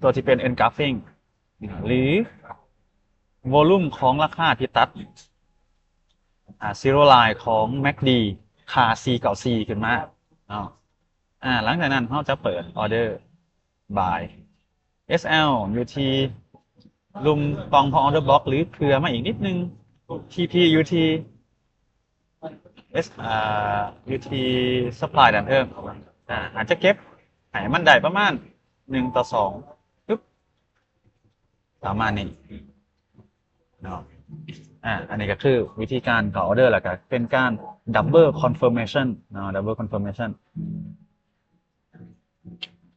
ຕົວທີ່ເປັນເອັນກຣາຟຟິ້ງ ຫຼືໂວລຸມຂອງລາຄາທີ່ຕັດ ອ່າ ຊີໂຣລາຍຂອງແມັກດີ ຄ່າສີ່ເກົ້າສີ່ຂຶ້ນມາເນາະ. ອ່າ ຫຼັງຈາກນັ້ນເຮົາຈະເປີດອໍເດີບາຍ ເອສແອລ ຢູ່ທີ່ລຸ່ມກ່ອງຂອງອໍເດີບລັອກ ຫຼືເຜື່ອມາອີກນິດໜຶ່ງ ທີພີຢູ່ທີ່ ເອສ ອ່າ ຢູ່ທີ່ຊັບພລາຍດ້ານເທິງ ອ່າ ອາດຈະເກັບໃຫ້ມັນໄດ້ປະມານໜຶ່ງຕໍ່ສອງ ປຶບ ປະມານນີ້ເນາະ. ອ່າ ອັນນີ້ກໍຄືວິທີການເຂົ້າອໍເດີ ແລ້ວກໍເປັນການດັບເບິນຄອນເຟີເມຊັນເນາະ ດັບເບິນຄອນເຟີເມຊັນ.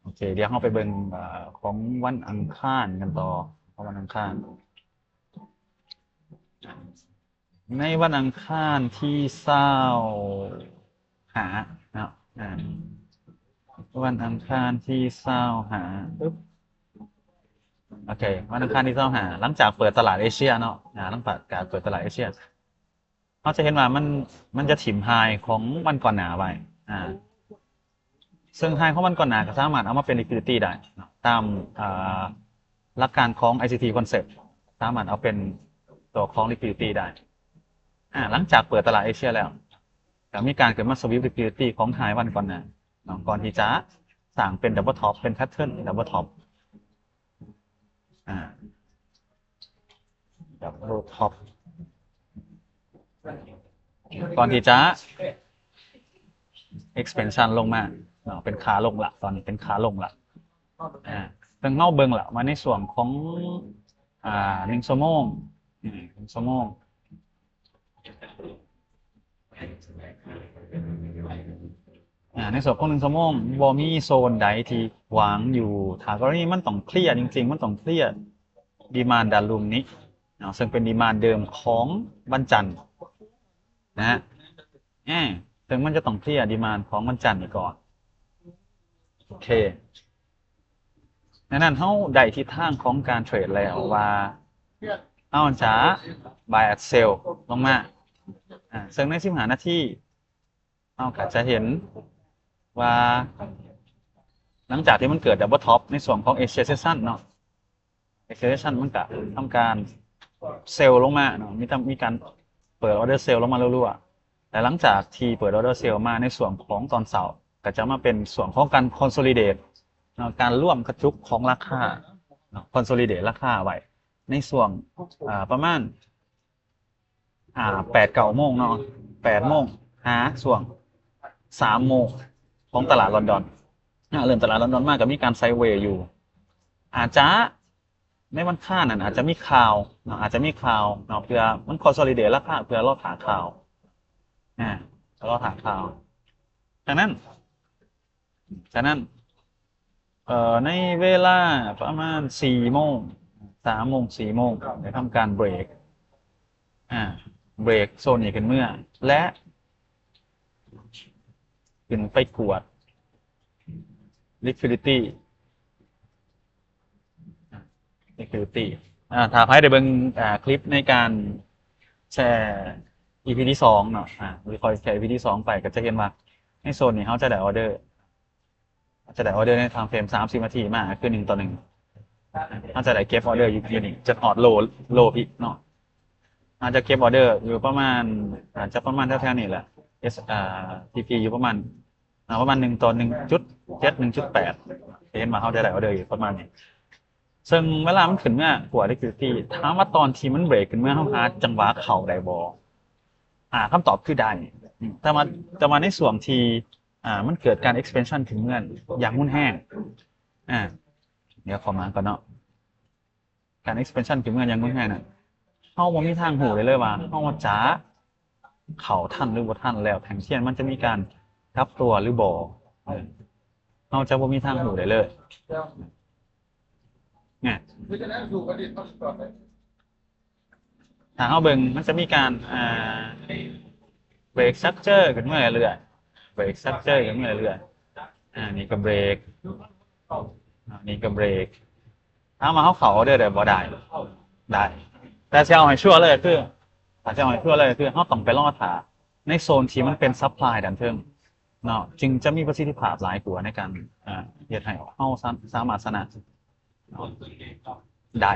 ໂອເຄ ດຽວເຮົາໄປເບິ່ງ ເອີ ຂອງວັນອັງຄານກັນຕໍ່ ຂອງວັນອັງຄານ ໃນວັນອັງຄານທີຊາວຫ້າເນາະ ອ່າ ວັນອັງຄານທີຊາວຫ້າ ປຶບ ໂອເຄ ວັນອັງຄານທີຊາວຫ້າ ຫຼັງຈາກເປີດຕະຫຼາດເອເຊຍເນາະ ອ່າ ຫຼັງຈາກເປີດຕະຫຼາດເອເຊຍ ເຮົາຈະເຫັນວ່າມັນ ມັນຈະຖິ້ມໄຮຂອງວັນກ່ອນໜ້າໄວ້ ອ່າ ເຊິ່ງໄຮຂອງວັນກ່ອນໜ້າກໍສາມາດເອົາມາເປັນລິຄວິດດິຕີ້ໄດ້ເນາະ ຕາມ ອ່າ ຫຼັກການຂອງໄອຊີທີຄອນເຊັບ ສາມາດເອົາເປັນຕົວຂອງລິຄວິດດິຕີ້ໄດ້. ອ່າ ຫຼັງຈາກເປີດຕະຫຼາດເອເຊຍແລ້ວ ກໍມີການຂຶ້ນມາສະວີບລິຄວິດດິຕີ້ຂອງໄຮວັນກ່ອນໜ້າເນາະ ກ່ອນທີ່ຈະສ້າງເປັນດັບເບິນທັອບ ເປັນແພັດເທີນດັບເບິນທັອບ ອ່າ ດັບເບິນທັອບ ກ່ອນທີ່ຈະເອັກສະເພນຊັນລົງມາເນາະ ເປັນຂາລົງລະ ຕອນນີ້ເປັນຂາລົງລະ. ອ່າ ເຊິ່ງເຮົາເບິ່ງລະວ່າໃນຊ່ວງຂອງ ອ່າ ໜຶ່ງຊົ່ວໂມງ ອືມ ໜຶ່ງຊົ່ວໂມງ ອ່າ ໃນສອບຂອງໜຶ່ງຊົ່ວໂມງ ບໍ່ມີໂຊນໃດທີ່ຂວາງຢູ່. ຖ້າກໍລະນີມັນຕ້ອງເຄລຍຈິງໆ ມັນຕ້ອງເຄລຍດີມານດ້ານລຸ່ມນີ້ເນາະ ເຊິ່ງເປັນດີມານເດີມຂອງວັນຈັນນະ ເຊິ່ງມັນຈະຕ້ອງເຄລຍດີມານຂອງວັນຈັນນີ້ກ່ອນ. ໂອເຄ ໃນນັ້ນເຮົາໄດ້ທິດທາງຂອງການເທຣດແລ້ວວ່າເຮົາຈະ buy and sell ລົງມາ ອາ ເຊິ່ງໃນສິບຫ້ານາທີ ເຮົາກໍຈະເຫັນວ່າ ຫຼັງຈາກທີ່ມັນເກີດ double top ໃນຊ່ວງຂອງ Asia session ເນາະ Asia session ມັນກໍທຳການ sell ລົງມາເນາະ ມີ ມີການເປີດ order sell ລົງມາລັວໆ ແລະ ຫຼັງຈາກທີ່ເປີດ order sell ມາໃນຊ່ວງຂອງຕອນເຊົ້າ ກໍຈະມາເປັນຊ່ວງຂອງການ consolidate ເນາະ ການລວມກະຈຸກຂອງລາຄາເນາະ consolidate ລາຄາໄວ້ໃນຊ່ວງ ອາ ປະມານ ອາ ແປດເກົ້າໂມງເນາະ ແປດໂມງຫາຊ່ວງສາມໂມງຂອງຕະຫຼາດລອນດອນ ອາ ເລີ່ມຕະຫຼາດລອນດອນມາກໍມີການ sideways ຢູ່ ອາດຈະໃນວັນຄານນັ້ນອາດຈະມີຂ່າວເນາະ ອາດຈະມີຂ່າວເນາະ ເພື່ອມັນ consolidate ລາຄາ ເພື່ອລໍຖ້າຂ່າວ ອາ ລໍຖ້າຂ່າວ ດັ່ງນັ້ນ ສະນັ້ນ ເອີ ໃນເວລາປະມານສີ່ໂມງ ສາມໂມງ ສີ່ໂມງ ໄດ້ທຳການເບຣກ ອາ ເບຣກໂຊນນີ້ຂຶ້ນເມືອ ແລະ ຂຶ້ນໄປກວດ liquidity liquidity ອາ ຖ້າໃຜໄດ້ເບິ່ງ ອາ ຄລິບໃນການແຊ ອີພີ ທີສອງເນາະ ອາ ທີ່ຂ້ອຍແຊ ອີພີ ທີສອງໄປ ກໍຈະເຫັນວ່າໃນໂຊນນີ້ເຮົາຈະໄດ້ order ເຮົາຈະໄດ້ order ໃນ time frame ສາມສິບນາທີມາ ຄືໜຶ່ງຕໍ່ໜຶ່ງ ເຮົາຈະໄດ້ເກັບ order ຢູ່ ຢູ່ນີ້ ຈະຮອດ low low ອີກເນາະ ເຮົາຈະເກັບ order ຢູ່ປະມານ ອາດຈະປະມານແຖວໆນີ້ແຫຼະ S ອາ TP ຢູ່ປະມານ ອາ ປະມານໜຶ່ງຕໍ່ໜຶ່ງຈຸດເຈັດ ໜຶ່ງຈຸດແປດ ຈະເຫັນວ່າເຮົາຈະໄດ້ order ຢູ່ປະມານນີ້ ເຊິ່ງເວລາມັນຂຶ້ນມາກວດ liquidity ຖາມວ່າຕອນທີ່ມັນເບຣກຂຶ້ນມາ ເຮົາຫາຈັງຫວະເຂົ້າໄດ້ບໍ່? ອາ ຄຳຕອບຄືໄດ້ ອາ ແຕ່ວ່າ ແຕ່ວ່າໃນຊ່ວງທີ່ ອາ ມັນເກີດການ expansion ຂຶ້ນມາຢ່າງຮຸນແຮງ ອາ ດຽວຂໍມາກ່ອນເນາະ ການ expansion ຂຶ້ນມາຢ່າງຮຸນແຮງນັ້ນ ເຮົາບໍ່ມີທາງຮູ້ໄດ້ເລີຍວ່າເຮົາຈະເຂົ້າທັນຫຼືບໍ່ທັນ ແລ້ວແທ່ງທຽນມັນຈະມີການກັບຕົວຫຼືບໍ່ ເຮົາຈະບໍ່ມີທາງຮູ້ໄດ້ເລີຍ ຖ້າເຮົາເບິ່ງ ມັນຈະມີການ ອ່າ break structure ຂຶ້ນມາເລື້ອຍໆ break structure ຂຶ້ນມາເລື້ອຍໆ ອ່າ ນີ້ກໍ break ອ່າ ນີ້ກໍ break ຖາມວ່າເຮົາເຂົ້າ order ໄດ້ບໍ່? ໄດ້ ໄດ້ ແຕ່ຊິເອົາໃຫ້ sure ເລີຍຄື ຖ້າຊິເອົາໃຫ້ sure ເລີຍຄື ເຮົາຕ້ອງໄປລໍຖ້າໃນໂຊນທີ່ມັນເປັນ supply ດ້ານເທິງເນາະ ຈຶ່ງຈະມີປະສິດທິພາບຫຼາຍກວ່າໃນການ ອ່າ ເຮັດໃຫ້ເຮົາສາ ສາມາດຊະນະ ໄດ້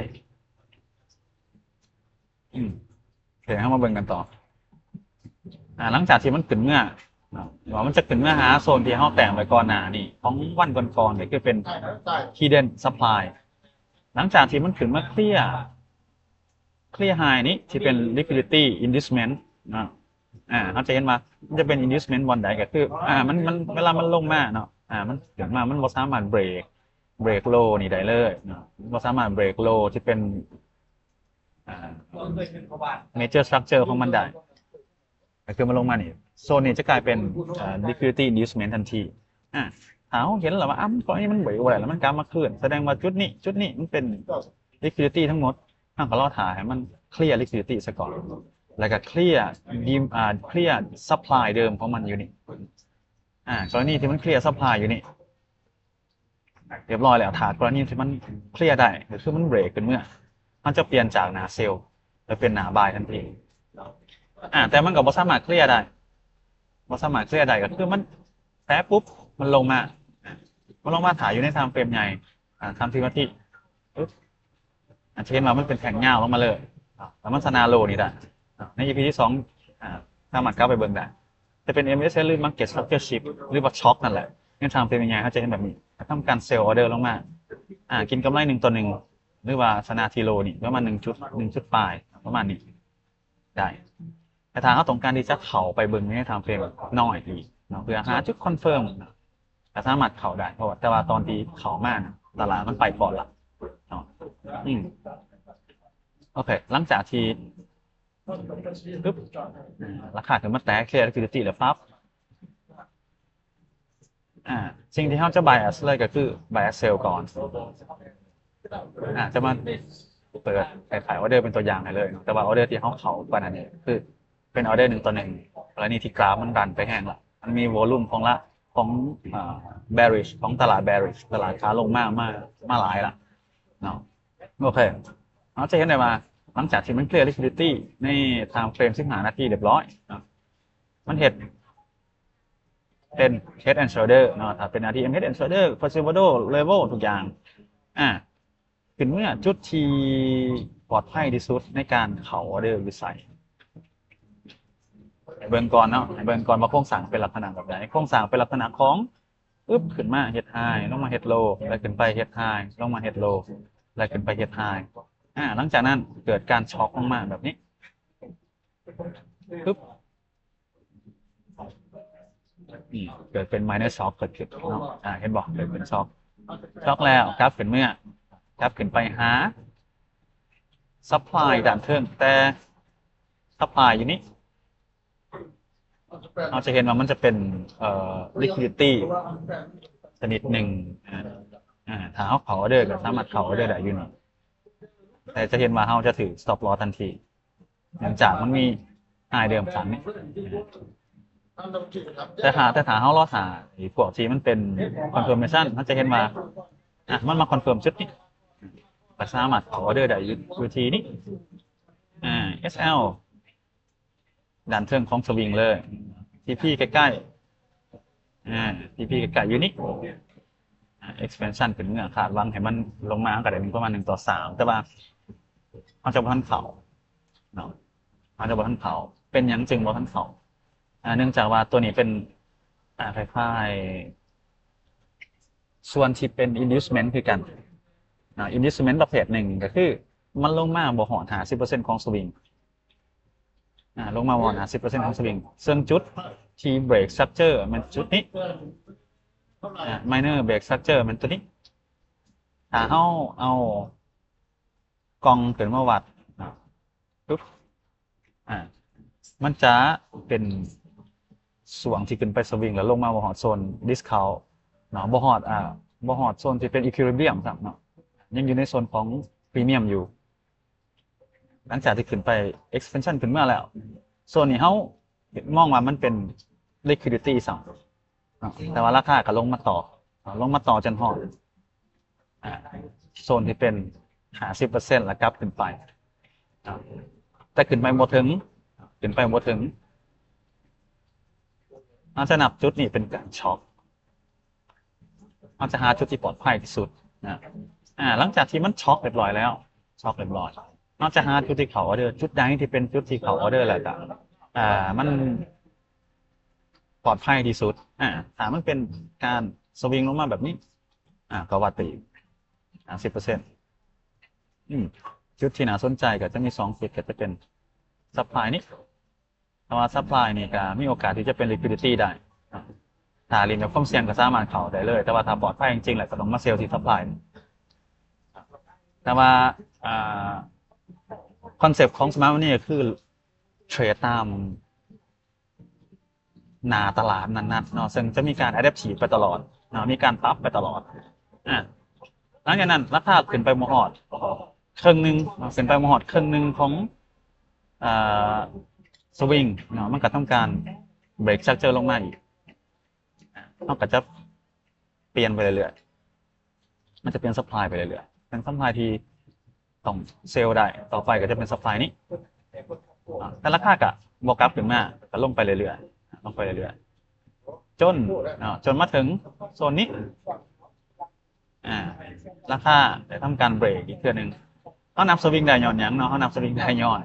ອືມ ໂອເຄ ເຮົາມາເບິ່ງກັນຕໍ່ ອ່າ ຫຼັງຈາກທີ່ມັນຂຶ້ນເມືອເນາະ ວ່າມັນຈະຂຶ້ນເມືອຫາໂຊນທີ່ເຮົາແຕ້ມໄວ້ກ່ອນໜ້ານີ້ ຂອງວັນກ່ອນໆ ກໍຄືເປັນ hidden supply ຫຼັງຈາກທີ່ມັນຂຶ້ນມາ clear clear high ນີ້ ທີ່ເປັນ liquidity inducement ເນາະ ອ່າ ເຮົາຈະເຫັນວ່າມັນຈະເປັນ inducement ບ່ອນໃດ ກໍຄື ອ່າ ມັນ ມັນ ເວລາມັນລົງມາເນາະ ອ່າ ມັນຂຶ້ນມາ ມັນບໍ່ສາມາດ break break low ນີ້ໄດ້ເລີຍເນາະ ບໍ່ສາມາດ break low ທີ່ເປັນ ອ່າ major structure ຂອງມັນໄດ້ ກໍຄືມັນລົງມານີ້ ໂຊນນີ້ຈະກາຍເປັນ ເອີ liquidity inducement ທັນທີ ອ່າ ຖ້າເຮົາເຫັນແລ້ວວ່າ ອ່າ ມັນ ກໍນີ້ມັນ break ບໍ່ໄດ້ ແລ້ວມັນກັບມາຄືນ ສະແດງວ່າຈຸດນີ້ ຈຸດນີ້ມັນເປັນ liquidity ທັງໝົດ ເຮົາກໍລໍຖ້າໃຫ້ມັນ clear liquidity ຊະກ່ອນ ແລ້ວກໍ clear dim ອ່າ clear supply ເດີມຂອງມັນຢູ່ນີ້ ອ່າ ກໍລະນີທີ່ມັນ clear supply ຢູ່ນີ້ ຮຽບຮ້ອຍແລ້ວ ຖ້າກໍລະນີທີ່ມັນເຄລຍໄດ້ ກໍຄືມັນເບຣກຂຶ້ນເມືອ ມັນຈະປ່ຽນຈາກໜ້າເຊວໄປເປັນໜ້າບາຍທັນທີ ອາ ແຕ່ມັນກໍບໍ່ສາມາດເຄລຍໄດ້ ບໍ່ສາມາດເຄລຍໄດ້ ກໍຄືມັນແຕະປຸບ ມັນລົງມາ ມັນລົງມາຖ້າຢູ່ໃນທາມເຟຣມໃຫຍ່ ອາ ທາມສິບນາທີ ປຶບ ອາ ຈະເຫັນວ່າມັນເປັນແທ່ງຍາວລົງມາເລີຍ ແລ້ວມັນຊະນະໂລນີ້ໄດ້ ໃນອີພີທີສອງ ອາ ສາມາດກັບໄປເບິ່ງໄດ້ ຈະເປັນເອັມເອສເອັນ ຫຼື Market Structure Shift ຫຼືວ່າ Shock ນັ້ນແຫຼະ ໃນທາມເຟຣມໃຫຍ່ ເຮົາຈະເຫັນແບບນີ້ ທຳການເຊວອໍເດີລົງມາ ອາ ກິນກຳໄລໜຶ່ງຕໍ່ໜຶ່ງ ຫຼືວ່າຊະນະທີ່ໂລນີ້ ປະມານໜຶ່ງຈຸດ ໜຶ່ງຈຸດປາຍ ປະມານນີ້ ໄດ້ ແຕ່ຖ້າເຮົາຕ້ອງການທີ່ຈະເຂົ້າໄປເບິ່ງໃນທາມເຟຣມນ້ອຍອີກເນາະ ເພື່ອຫາຈຸດຄອນເຟີມ ກໍສາມາດເຂົ້າໄດ້ ເພາະວ່າ ແຕ່ວ່າຕອນທີ່ເຂົ້າມານະ ຕະຫຼາດມັນໄປກ່ອນລະເນາະ ອືມ ໂອເຄ ຫຼັງຈາກທີ່ ປຶບ ອາ ລາຄາຂຶ້ນມາແຕະ clear liquidity ແລ້ວປັບ ອາ ສິ່ງທີ່ເຮົາຈະ bias ເລີຍກໍຄື bias sell ກ່ອນ ອາ ຈະມາເປີດຂາຍ order ເປັນຕົວຢ່າງໃຫ້ເລີຍເນາະ ແຕ່ວ່າ order ທີ່ເຮົາເຂົ້າກ່ອນໜ້ານີ້ ຄືເປັນ order ໜຶ່ງຕໍ່ໜຶ່ງ ກໍລະນີທີ່ກຣາຟມັນດັນໄປແຮງລະ ມັນມີ volume ຂອງລະ ຂອງ ເອີ ເບຣິຊ ຂອງຕະຫຼາດເບຣິຊ ຕະຫຼາດຂາລົງມາ ມາ ມາຫຼາຍລະເນາະ. ໂອເຄ ເຮົາຈະເຫັນໄດ້ວ່າ ຫຼັງຈາກທີ່ມັນເຄລຍລິຄວິດດິຕີ້ໃນທາມເຟຣມສິບຫ້ານາທີຮຽບຮ້ອຍເນາະ ມັນເຮັດເປັນ Head and Shoulder ເນາະ. ຖ້າເປັນ ນາທີ Head and Shoulder, Perseverado Level ທຸກຢ່າງ ອາ ຂຶ້ນເມືອຈຸດທີ່ປອດໄພທີ່ສຸດໃນການເຂົ້າອອເດີຢູ່ໃສ. ໃຫ້ເບິ່ງກ່ອນເນາະ ໃຫ້ເບິ່ງກ່ອນວ່າໂຄງສ້າງເປັນລັກສະນະແບບໃດ. ໂຄງສ້າງເປັນລັກສະນະຂອງ ອຶບ ຂຶ້ນມາເຮັດໄຮ ລົງມາເຮັດໂລ ແລ້ວຂຶ້ນໄປເຮັດໄຮ ລົງມາເຮັດໂລ ແລ້ວຂຶ້ນໄປເຮັດໄຮ. ອາ ຫຼັງຈາກນັ້ນເກີດການຊັອກລົງມາແບບນີ້ ອຶບ ອືມ ເກີດເປັນ minor shock ເກີດຂຶ້ນເນາະ. ອາ ເຫັນບໍ່? ເກີດເປັນຊັອກ ຊັອກແລ້ວກັບຂຶ້ນເມືອ ກັບຂຶ້ນໄປຫາ supply ດ້ານເທິງ ແຕ່ supply ຢູ່ນີ້ ເຮົາຈະເຫັນວ່າມັນຈະເປັນ ເອີ liquidity ຊະນິດໜຶ່ງ. ອາ ອາ ຖ້າເຮົາເຂົ້າອອເດີກໍສາມາດເຂົ້າອອເດີໄດ້ຢູ່ນີ້ ແຕ່ຈະເຫັນວ່າເຮົາຈະຖືກ stop loss ທັນທີ ເນື່ອງຈາກມັນມີໄຮເດີມຄັ້ງນີ້. ແຕ່ຖ້າ ແຕ່ຖ້າເຮົາລໍຖ້າ ໄອ້ພວກທີ່ມັນເປັນ confirmation ເຮົາຈະເຫັນວ່າ ອະ ມັນມາ confirm ຈຸດນີ້ ກໍສາມາດເຂົ້າອອເດີໄດ້ຢູ່ ຢູ່ທີ່ນີ້. ອາ SL ດ້ານເທິງຂອງ swing ເລີຍ TP ໃກ້ໆ ອາ TP ໃກ້ໆ ຢູ່ນີ້. ອາ expansion ຂຶ້ນເມືອ ຄາດຫວັງໃຫ້ມັນລົງມາກໍໄດ້ປະມານໜຶ່ງຕໍ່ສາມ ແຕ່ວ່າເຮົາຈະບໍ່ທັນເຂົ້າເນາະ ເຮົາຈະບໍ່ທັນເຂົ້າ. ເປັນຫຍັງຈຶ່ງບໍ່ທັນເຂົ້າ? ອາ ເນື່ອງຈາກວ່າຕົວນີ້ເປັນ ອາ ຄ້າຍໆ ສ່ວນທີ່ເປັນ inducement ຄືກັນເນາະ. inducement ປະເພດໜຶ່ງກໍຄືມັນລົງມາບໍ່ຮອດຫ້າສິບເປີເຊັນຂອງ swing ອາ ລົງມາປະມານຫ້າສິບເປີເຊັນຂອງ swing ເຊິ່ງຈຸດທີ່ break structure ແມ່ນຈຸດນີ້ ອາ minor break structure ແມ່ນຈຸດນີ້. ຖ້າເຮົາເອົາກ່ອງຂຶ້ນມາວັດ ປຶບ ອາ ມັນຈະເປັນຊ່ວງທີ່ຂຶ້ນໄປ swing ແລ້ວລົງມາບໍ່ຮອດໂຊນ discount ເນາະ ບໍ່ຮອດ ອາ ບໍ່ຮອດໂຊນທີ່ເປັນ equilibrium ຊ້ຳເນາະ ຍັງຢູ່ໃນໂຊນຂອງ premium ຢູ່. ຫຼັງຈາກທີ່ຂຶ້ນໄປ expansion ຂຶ້ນມາແລ້ວ ໂຊນນີ້ເຮົາມອງວ່າມັນເປັນ liquidity ຊ້ຳເນາະ ແຕ່ວ່າລາຄາກໍລົງມາຕໍ່ ລົງມາຕໍ່ຈົນຮອດ ອາ ໂຊນທີ່ເປັນຫ້າສິບເປີເຊັນ ແລ້ວກັບຂຶ້ນໄປ ແຕ່ຂຶ້ນໄປບໍ່ເຖິງ ຂຶ້ນໄປບໍ່ເຖິງ. ເຮົາຈະນັບຈຸດນີ້ເປັນການຊັອກ ເຮົາຈະຫາຈຸດທີ່ປອດໄພທີ່ສຸດນະ. ອາ ຫຼັງຈາກທີ່ມັນຊັອກຮຽບຮ້ອຍແລ້ວ ຊັອກຮຽບຮ້ອຍ ເຮົາຈະຫາຈຸດທີ່ເຂົ້າອອເດີ ຈຸດໃດທີ່ເປັນຈຸດທີ່ເຂົ້າອອເດີ ແລ້ວກໍ ອາ ມັນປອດໄພທີ່ສຸດ. ອາ ຖ້າມັນເປັນການສະວິງລົງມາແບບນີ້ ອາ ກໍວັດໄປອີກຫ້າສິບເປີເຊັນ. ອືມ ຈຸດທີ່ໜ້າສົນໃຈກໍຈະມີສອງຈຸດ ກໍຈະເປັນ supply ນີ້ ແຕ່ວ່າ supply ນີ້ກໍມີໂອກາດທີ່ຈະເປັນ liquidity ໄດ້. ຖ້າຫຼິ້ນແບບຄວາມສ່ຽງກໍສາມາດເຂົ້າໄດ້ເລີຍ ແຕ່ວ່າຖ້າປອດໄພຈິງໆ ແລ້ວກໍຕ້ອງມາເຊວທີ່ supply ນີ້. ແຕ່ວ່າ ອ່າ concept ຂອງ Smart Money ກໍຄືເທຣດຕາມໜ້າຕະຫຼາດນັ້ນໆ ເນາະ ເຊິ່ງຈະມີການ adaptive ໄປຕະຫຼອດເນາະ ມີການປັບໄປຕະຫຼອດ. ອາ ຫຼັງຈາກນັ້ນລາຄາຂຶ້ນໄປບໍ່ຮອດເຄິ່ງໜຶ່ງ ເນາະ ຂຶ້ນໄປບໍ່ຮອດເຄິ່ງໜຶ່ງຂອງ ອ່າ swing ເນາະ ມັນກໍທຳການ break structure ລົງມາອີກ ເຮົາກໍຈະປ່ຽນໄປເລື້ອຍໆ ມັນຈະປ່ຽນ supply ໄປເລື້ອຍໆ ເປັນ supply ທີ່ຕ້ອງເຊວໄດ້ ຕໍ່ໄປກໍຈະເປັນ supply ນີ້ ແຕ່ລາຄາກໍບໍ່ກັບຂຶ້ນມາ ກໍລົງໄປເລື້ອຍໆ ລົງໄປເລື້ອຍໆ ຈົນ ເນາະ ຈົນມາເຖິງໂຊນນີ້ ອາ ລາຄາໄດ້ທຳການເບຣກອີກເທື່ອໜຶ່ງ. ເຮົານັບສະວິງໄດ້ຍ້ອນຫຍັງເນາະ? ເຮົານັບສະວິງໄດ້ຍ້ອນ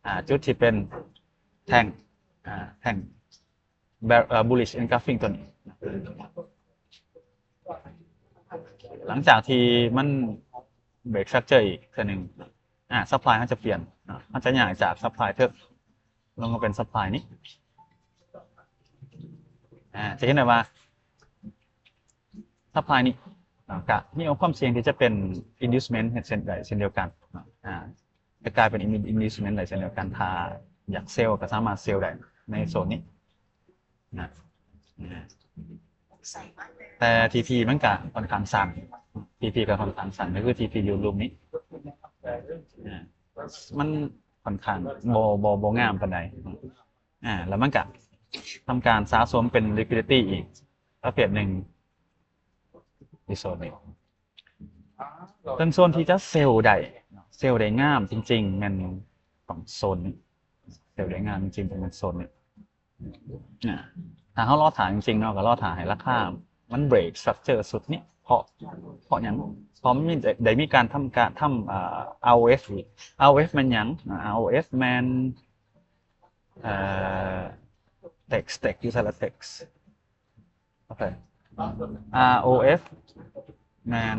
ອາ ຈຸດທີ່ເປັນແທ່ງ ອາ ແທ່ງ bullish engulfing ຕົວນີ້. ຫຼັງຈາກທີ່ມັນເບຣກ structure ອີກເທື່ອໜຶ່ງ ອາ supply ເຮົາຈະປ່ຽນເນາະ ເຮົາຈະຍ້າຍຈາກ supply ເທິງ ລົງມາເປັນ supply ນີ້ ອາ ຈະເຫັນໄດ້ວ່າ supply ນີ້ ອາ ກະມີຄວາມສ່ຽງທີ່ຈະເປັນ inducement ເຊັ່ນໃດເຊັ່ນດຽວກັນເນາະ ອາ ຈະກາຍເປັນ inducement ໄດ້ເຊັ່ນດຽວກັນ ຖ້າຢາກເຊວກໍສາມາດເຊວໄດ້ໃນໂຊນນີ້ນະ. ແຕ່ TP ມັນກະຂ້ອນຂ້າງສັ້ນ TP ກໍຂ້ອນຂ້າງສັ້ນ ກໍຄື TP ຢູ່ລຸ່ມນີ້ ອາ ມັນຂ້ອນຂ້າງບໍ່ ບໍ່ ບໍ່ງາມປານໃດ ອາ ແລ້ວມັນກະທຳການສະສົມເປັນ liquidity ອີກ ປະເພດໜຶ່ງ ຢູ່ໂຊນນີ້. ເຊິ່ງໂຊນທີ່ຈະເຊວໄດ້ ເຊວໄດ້ງາມຈິງໆ ແມ່ນຕ້ອງໂຊນນີ້ ເຊວໄດ້ງາມຈິງໆ ຕ້ອງແມ່ນໂຊນນີ້. ອາ ຖ້າເຮົາລໍຖ້າຈິງໆເນາະ ກໍລໍຖ້າໃຫ້ລາຄາມັນເບຣກສະຕຣັກເຈີຊຸດນີ້. ເພາະ ເພາະຫຍັງ? ເພາະມັນມີ ໄດ້ ໄດ້ມີການທຳການ ທຳ ອາ ອາໂອເອັຟອີກ. ອາໂອເອັຟແມ່ນຫຍັງ? ອາ ອາໂອເອັຟແມ່ນ ເອີ ເທັກ ເທັກ ຢູ່ໃສລະ ເທັກ ໂອເຄ ອາໂອເອັຟແມ່ນ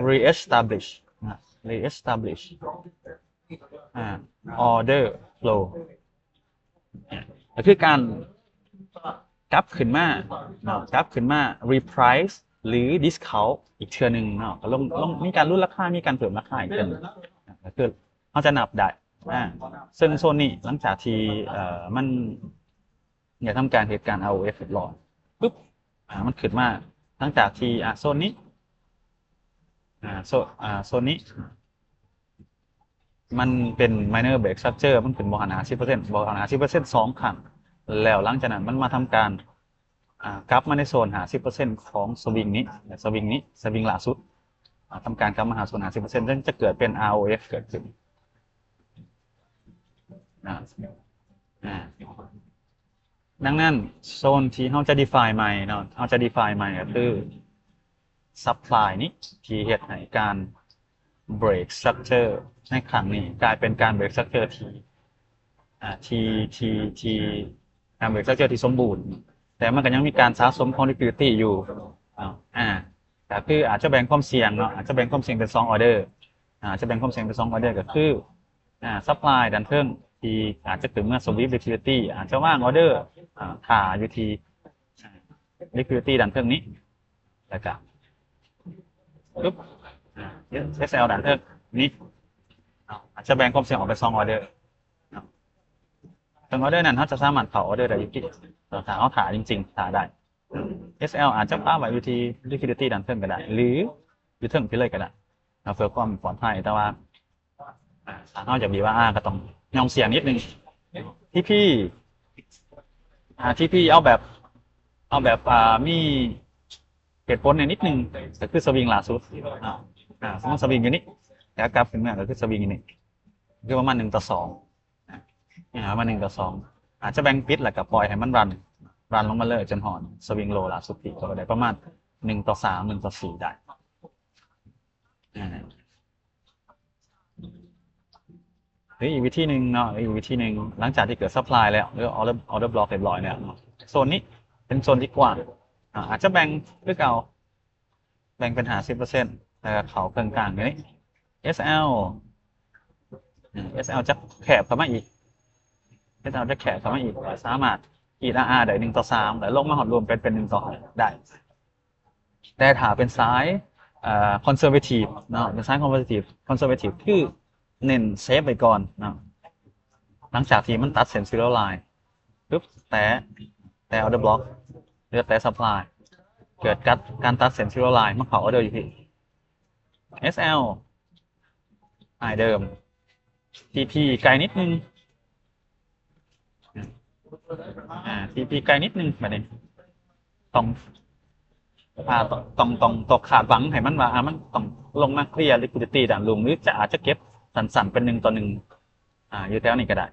reestablish ນະ reestablish ອາ order flow ກໍຄືການກັບຂຶ້ນມາເນາະ ກັບຂຶ້ນມາ reprice ຫຼື discount ອີກເທື່ອໜຶ່ງເນາະ ກໍລົງ ລົງ ມີການຫຼຸດລາຄາ ມີການເພີ່ມລາຄາອີກເທື່ອໜຶ່ງ ກໍຄືເຮົາຈະນັບໄດ້. ອາ ເຊິ່ງໂຊນນີ້ ຫຼັງຈາກທີ່ ເອີ ມັນ ໄດ້ທຳການເຮັດການ ອາໂອເອັຟ ຮຽບຮ້ອຍ ປຶບ ອາ ມັນຂຶ້ນມາ ຫຼັງຈາກທີ່ ອາ ໂຊນນີ້ ອາ ໂຊ ອາ ໂຊນນີ້ ມັນເປັນ minor break structure ມັນຂຶ້ນບໍ່ຫານຫ້າສິບເປີເຊັນ ບໍ່ຫານຫ້າສິບເປີເຊັນສອງຄັ້ງ ແລ້ວຫຼັງຈາກນັ້ນມັນມາທຳການ ອາ ກັບມາໃນໂຊນຫ້າສິບເປີເຊັນຂອງສະວິງນີ້ ສະວິງນີ້ ສະວິງລ່າສຸດ ອາ ທຳການກັບມາຫາໂຊນຫ້າສິບເປີເຊັນ ຈຶ່ງຈະເກີດເປັນ ອາໂອເອັຟ ເກີດຂຶ້ນ ອາ ອາ ດັ່ງນັ້ນ ໂຊນທີ່ເຮົາຈະ define ໃໝ່ເນາະ ເຮົາຈະ define ໃໝ່ກໍຄື supply ນີ້ ທີ່ເຮັດໃຫ້ການ break structure ໃນຄັ້ງນີ້ ກາຍເປັນການ break structure ທີ່ ອາ ທີ່ ທີ່ ທີ່ ການ break structure ທີ່ສົມບູນ ແຕ່ມັນກໍຍັງມີການສະສົມຂອງ liquidity ຢູ່ເນາະ ອາ ກໍຄືອາດຈະແບ່ງຄວາມສ່ຽງເນາະ ອາດຈະແບ່ງຄວາມສ່ຽງເປັນສອງ order ອາດຈະແບ່ງຄວາມສ່ຽງເປັນສອງ order ກໍຄື ອາ supply ດ້ານເທິງທີ່ອາດຈະຂຶ້ນເມືອ sweep liquidity ອາດຈະວາງ order ອາ ຖ້າຢູ່ທີ່ liquidity ດ້ານເທິງນີ້ ແລ້ວກະປຶບ ອາ ເອສແອລ ດ້ານເທິງນີ້ ອາດຈະແບ່ງຄວາມສ່ຽງອອກເປັນສອງ order ເນາະ ເຊິ່ງ order ນັ້ນເຮົາຈະສາມາດເຂົ້າ order ໄດ້ຢູ່ທີ່ ຖ້າເຮົາຖ້າຈິງໆ ຖ້າໄດ້ ເອສແອລ ອາດຈະປະໄວ້ຢູ່ທີ່ liquidity ດ້ານເທິງກໍໄດ້ ຫຼື ຢູ່ເທິງພີ້ເລີຍກໍໄດ້ເນາະ ເພື່ອຄວາມປອດໄພ ແຕ່ວ່າ ອາ ຖ້າເຮົາຢາກບີບອາ ກໍຕ້ອງຍອມສ່ຽງນິດໜຶ່ງ ທີພີ ອາ ທີພີ ເອົາແບບ ເອົາແບບ ອາ ມີເຫດຜົນແດ່ນິດໜຶ່ງ ກໍຄືສະວິງລ່າສຸດເນາະ ອາ ສົມມຸດສະວິງຢູ່ນີ້ ແລ້ວກັບຂຶ້ນມາກໍຄືສະວິງຢູ່ນີ້ ຄືປະມານໜຶ່ງຕໍ່ສອງ ອາ ປະມານໜຶ່ງຕໍ່ສອງ ອາດຈະແບ່ງປິດ ແລ້ວກໍປ່ອຍໃຫ້ມັນຣັນ ຣັນລົງມາເລີຍ ຈົນຮອດສະວິງໂລລ່າສຸດທີ່ກໍໄດ້ປະມານໜຶ່ງຕໍ່ສາມ ໜຶ່ງຕໍ່ສີ່ໄດ້ ອາ ຫຼືອີກວິທີໜຶ່ງເນາະ ອີກວິທີໜຶ່ງ ຫຼັງຈາກທີ່ເກີດ supply ແລ້ວ ຫຼື order order block ຮຽບຮ້ອຍແລ້ວເນາະ ໂຊນນີ້ເປັນໂຊນທີ່ກວ້າງ ອາ ອາດຈະແບ່ງຄືເກົ່າ ແບ່ງເປັນຫ້າສິບເປີເຊັນ ແລ້ວກໍເຂົ້າເຄິ່ງກາງຢູ່ນີ້ ເອສແອລ ເອສແອລ ຈະແຄບເຂົ້າມາອີກ ເອສແອລ ຈະແຄບເຂົ້າມາອີກ ສາມາດກຣີດ ອາ ໄດ້ໜຶ່ງຕໍ່ສາມ ແລ້ວລົງມາຮອດ room ເປັນ ເປັນໜຶ່ງຕໍ່ຫ້າໄດ້ ແຕ່ຖ້າເປັນສາຍ ເອີ conservative ເນາະ ເປັນສາຍ conservative conservative ຄືເນັ້ນ save ໄວ້ກ່ອນເນາະ ຫຼັງຈາກທີ່ມັນຕັດເສັ້ນ zero line ປຶບ ແຕະ ແຕະ order block ຫຼືແຕະ supply ເກີດການ ການຕັດເສັ້ນ zero line ມາເຂົ້າ order ຢູ່ທີ່ ເອສແອລ high ເດີມ ທີພີ ໄກນິດໜຶ່ງ ອາ ທີພີ ໄກນິດໜຶ່ງ ບາດນີ້ຕ້ອງ ອາ ຕ້ອງ ຕ້ອງ ຕ້ອງຄາດຫວັງໃຫ້ມັນວ່າ ອາ ມັນຕ້ອງລົງມາເຄລຍ liquidity ດ້ານລຸ່ມ ຫຼືຈະ ອາດຈະເກັບສັ້ນໆ ເປັນໜຶ່ງຕໍ່ໜຶ່ງ ອາ ຢູ່ແຖວນີ້ກໍໄດ້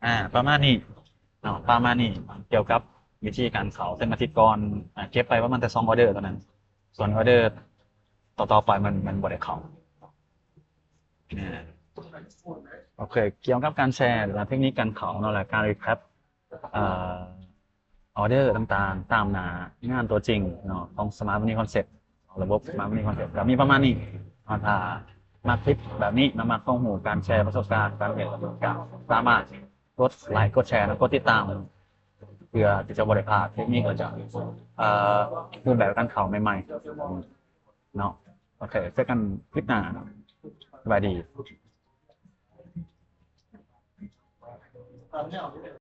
ອາ ປະມານນີ້ເນາະ ປະມານນີ້ ກ່ຽວກັບວິທີການເຂົ້າ ເຊິ່ງອາທິດກ່ອນ ອາ ເກັບໄປປະມານແຕ່ສອງ order ເທົ່ານັ້ນ ສ່ວນ order ຕໍ່ໆ ໄປມັນ ມັນບໍ່ໄດ້ເຂົ້າ ອາ ໂອເຄ ກ່ຽວກັບການແຊ ແລະ ເທັກນິກການເຂົ້າເນາະ ແລະ ການ recap ເອີ order ຕ່າງໆ ຕາມໜ້າງານຕົວຈິງເນາະ ຂອງ Smart Money Concept ຂອງລະບົບ Smart Money Concept ກໍມີປະມານນີ້ເນາະ ຖ້າມັກຄລິບແບບນີ້ ແລະ ມັກຄວາມຮູ້ ການແຊປະສົບການ ການເຮັດ ກໍສາມາດກົດໄລກ໌ ກົດແຊ ແລະ ກົດຕິດຕາມ ເພື່ອທີ່ຈະບໍ່ໄດ້ພາດເທັກນິກ ແລະ ຈະ ເອີ ຮູບແບບການເຂົ້າໃໝ່ໆ ເນາະ ໂອເຄ ເຈີກັນຄລິບໜ້າ ສະບາຍດີ.